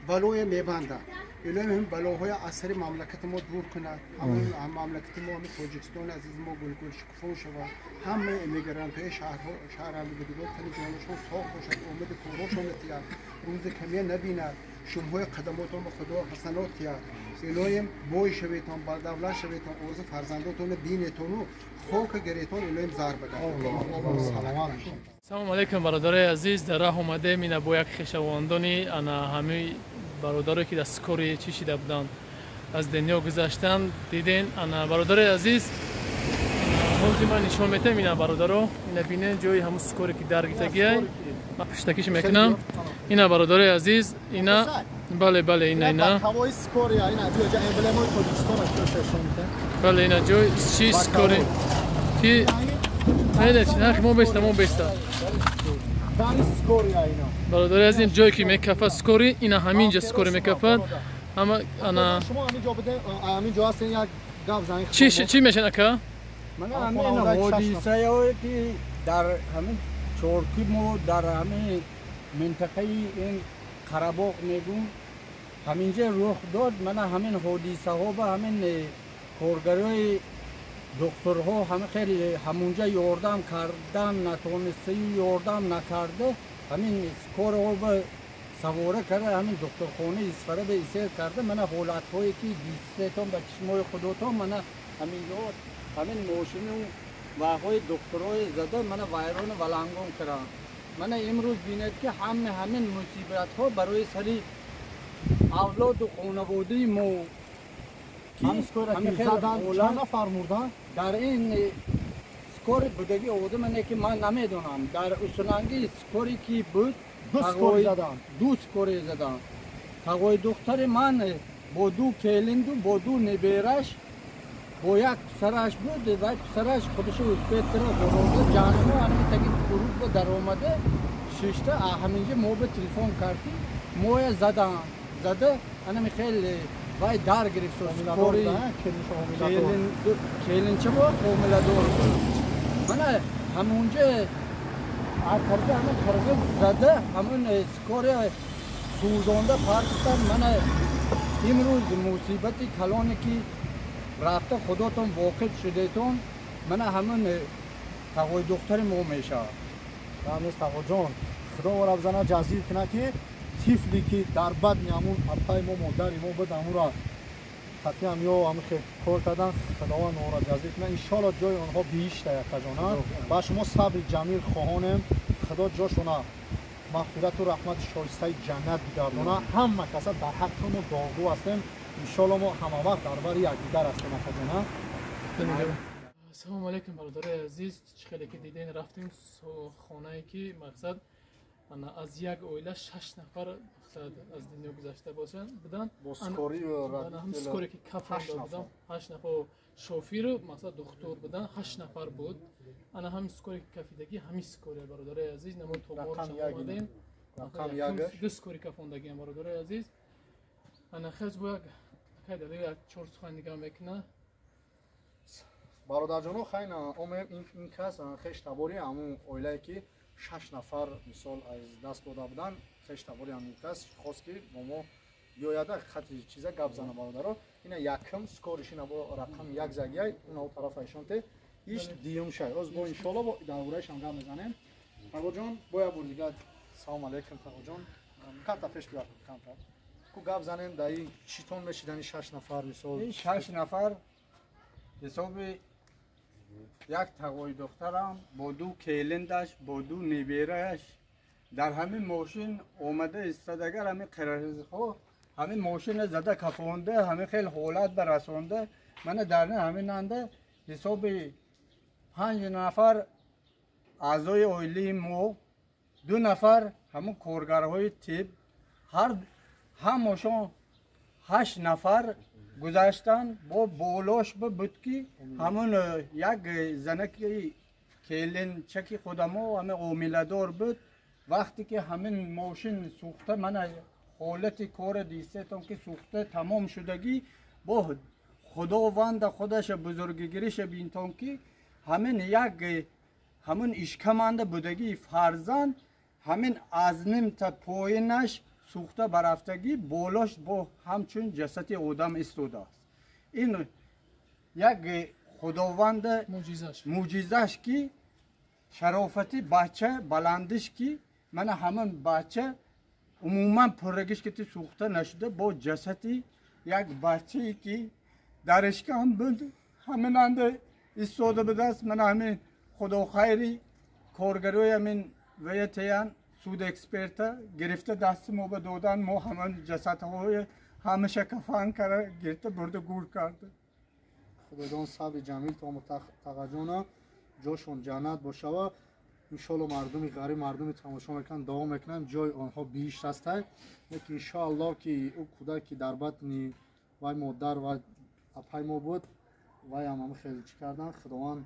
балое мебандад. Илоҳи ҳам балоҳои аз сари мамлакати мо дур кунад. Ҳамин мамлакати мо, ҳамин Тоҷикистони азизи мо гулгул шукуфо шавад. Ҳамаи эмигрантҳои шаҳрҳамдигар тани ҷонашон соғ бошад, омади корошон тиҳад, рӯзи камия набинад, шумоҳои қадамотон ба Худо ҳасанот тиҳад. Илоҳим бой шаветон, бардавлат шаветон, орзу фарзандотонро бинетону хока гиретон, илоҳим зар багардад. Салом алейкум бародарои азиз, дар раҳ омадем ина бо як хешавандони ана ҳамаи бародарое ки дар скори чӣ шида буданд, аз дунё гузаштанд, диден. Ана бародарои азиз, ҳозир ман нишон метаҳам ина бародаро, ина бинен ҷои ҳамун скоре ки дар гирифтагиай, ман пуштакиш мекунам. Ина бародарои азиз, ина бале бале, ина ина бале, ина ҷои чӣ скори ки не не мо беста, мо беста бародари азиз, ҷое ки мекафад скори, ина ҳамин ҷа скори мекафад. Ҳама ана чӣ мешан ака? Мана ҳамин ҳодисаое ки дар ҳамин Чоркӯҳ мо дар ҳамин минтақаи ин Қарабоғ мегӯм, ҳаминҷа рух дод. Мана ҳамин ҳодисаҳо ба ҳамин коргарои духтурҳо ҳама хеле ҳамунҷа ёрдам кардан натонистаю ёрдам накарда, ҳамин скорҳо ба савора карда ҳамин духтурхонаи Исфара ба исер карда. Мана ҳолатҳое ки дидсетон ба чишмои худотон, мана ҳаминҷо ҳамин мошину ваҳои духтурои зада мана вайрону валангон карданд. Мана имрӯз бинед ки ҳама ҳамин мусибатҳо барои сари авлоду хонаводаи мо чанд нафар мурданд? Дар ин скори будаги одаме ки ман намедонам, дар усуланги скори ки буд, ду скори заданд, ду скори заданд. Тағои духтари ман бо ду келинду бо ду небераш бо як писараш буд ва писараш худашо успед кара борода ҷаҳаннамо ҳамин таги гурӯҳ даромада шишта ҳаминҷа мо ба телефон кард, моя заданд, зада анами хеле вай дар гирифт. Скори келинча бо ҳомиладор буд. Мана ҳамунҷа карда ҳамин қирғиз зада ҳамун скори сӯзонда партофтан. Мана имрӯз мусибати калоне ки рафта худотон воқиф шудетон, мана ҳамун тағои духтари мо мешавад. Рамез тағоҷон, худо моро бизана ҷазир кунад ки тифле ки дар бадни ҳамун апаи мо, модари мо буд, ҳамуро қатъиан ё ҳамин хел кор кардан, худованд моро ҷазир кунад. Иншоалло ҷои онҳо биҳишта якаҷона. Ба шумо сабри ҷамил хоҳонем, худо ҷошона мағфирату раҳмати шоистаи ҷаннат бигардона. Ҳама каса дар ҳаққи мо дуогӯ ҳастем. Иншоалло мо ҳама вақт дар бари якдигар ҳастем акаҷона. Ассалому алайкум бародарои азиз, чӣ хеле ки дидем рафтем хонае ки мақсад аз як оила 6 нафар аз дунё гузашта буданд. Ҳам скоре ки кафонда будам 8 нафар шофиру мақсад духтур буданд, 8 нафар буд. Ана ҳамин скоре ки кафидагӣ ҳамин скоре бародарои азиз, намо то моршам омадем, ду скори кафондагиам бародарои азиз. Ана хез бо як як чор сухан нигоҳ мекунад. Бародарҷоно, хайна омем ин кас хеш табори ҳамун оилае ки 6 нафар мисол аз даст дода буданд, хеш табори ҳамин кас хост ки бо мо биёяда хати чиза гап зана бародаро. Ина якм скориш ина бо рақами як загияй, уна у тарафа ишонте иш диюм шай. Оз бо иншоалло бо дар бораишам гап мезанем. Тағоҷон, бо як бор дигар салом алейкум тағоҷон. Камтар пеш биёр, камтар. Ку гап занем дар ин читон мешидани 6 нафар мисол. Ин 6 нафар ҳисоби як тағои духтарам бо ду келиндаш бо ду неберааш дар ҳамин мошин омада истодагар ҳамин қирғизҳо ҳамин мошина зада кафонда, ҳамин хел ҳолат барасонда. Мана дар ҳамин анда ҳисоби 5 нафар аъзои оилаи мо, 2 нафар ҳамун коргарҳои тиб, ҳар ҳамашон 8 нафар гузаштан. Бо болош буд ки ҳамун як занаки келинчаки худамо ҳамин омиладор буд. Вақте ки ҳамин мошин сӯхта, мана ҳолати кора дистетон ки сӯхта тамом шудагӣ, бо худованда худаша бузургигириша бинтон ки ҳамин як ҳамун ишкаманда будагии фарзанд ҳамин аз нимта поинаш сӯхта барафтагӣ, болош бо ҳамчун ҷасади одам истодааст. Ин як худованда мӯъҷизаш ки шарофати бача баландиш ки мана ҳамин бача умуман пуррагиш ки сӯхта нашуда, бо ҷасади як бачае ки дар ишкам буд ҳамин анда истода будааст. Мана ҳамин худохайри коргарои ҳамин ваятаян суд эксперта гирифта дасти мо ба додан, мо ҳамон ҷасадҳои ҳамаша кафан кара гирифта бурда гур карда. Худоҷон сабри ҷамил тому тағаҷона ҷошон ҷаннат бошава. Иншоалло мардуми ғариб, мардуми тамошо мекунанд, дуо мекунанд, ҷои онҳо биҳишт ҳастай. Лекин иншоалло ки ӯ кӯдак ки дар батни вай модар ва апай мо буд, вай ҳам ҳамин хел чӣ кардан, худованд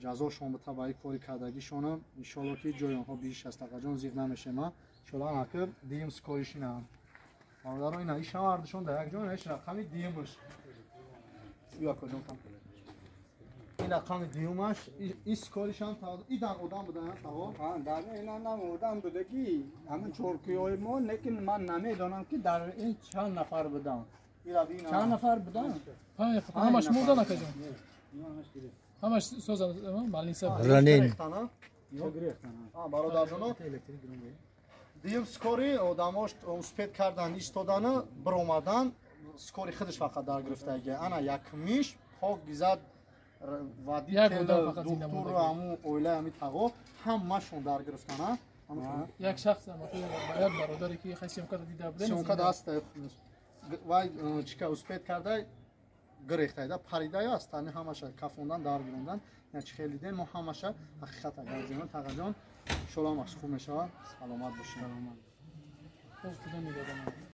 ҷазошон бита ба ин кори кардагишона. Иншоалло ки ҷои онҳо биҳишт аст. Тағаҷон зиқ намешема. Иншоалло анаки диюм скориш ина бародаро, ина ишам ҳардушон дар як ҷо, иш рақами диюмаш. Ё кодом ин рақами диюмаш, ин скоришам идан одам будан тағо. Дар инам одам будаги ҳамин чоркиҳои мо, лекин ман намедонам ки дар ин чанд нафар буданд. Чанд нафар буданд? Ҳамаш мурдан акаҷон? Ҳамаш созан больница. Ранен. Бародарҷоно, Дуюм скорый одамош успеть кардан, истодану биромадан, скорый худаш фақат дар гирифтаги. Ана якмиш пок гизад водитель, духтуру, ҳаму оилаи ҳами тағо ҳамашон дар гирифтана. Як шахс, як бародаре ки хай съёмка дида будем, съёмка даст вай чика успеть карда гирехтайда, паридаю астани ҳамаша кафондан, дар гирондан. Ячи хеле дидем мо, ҳамаша ҳақиқат. Агар зиён, тағаҷон, иншолло ҳамаш хуб мешавад, саломат бошед. Хуб, худо нигаҳбон.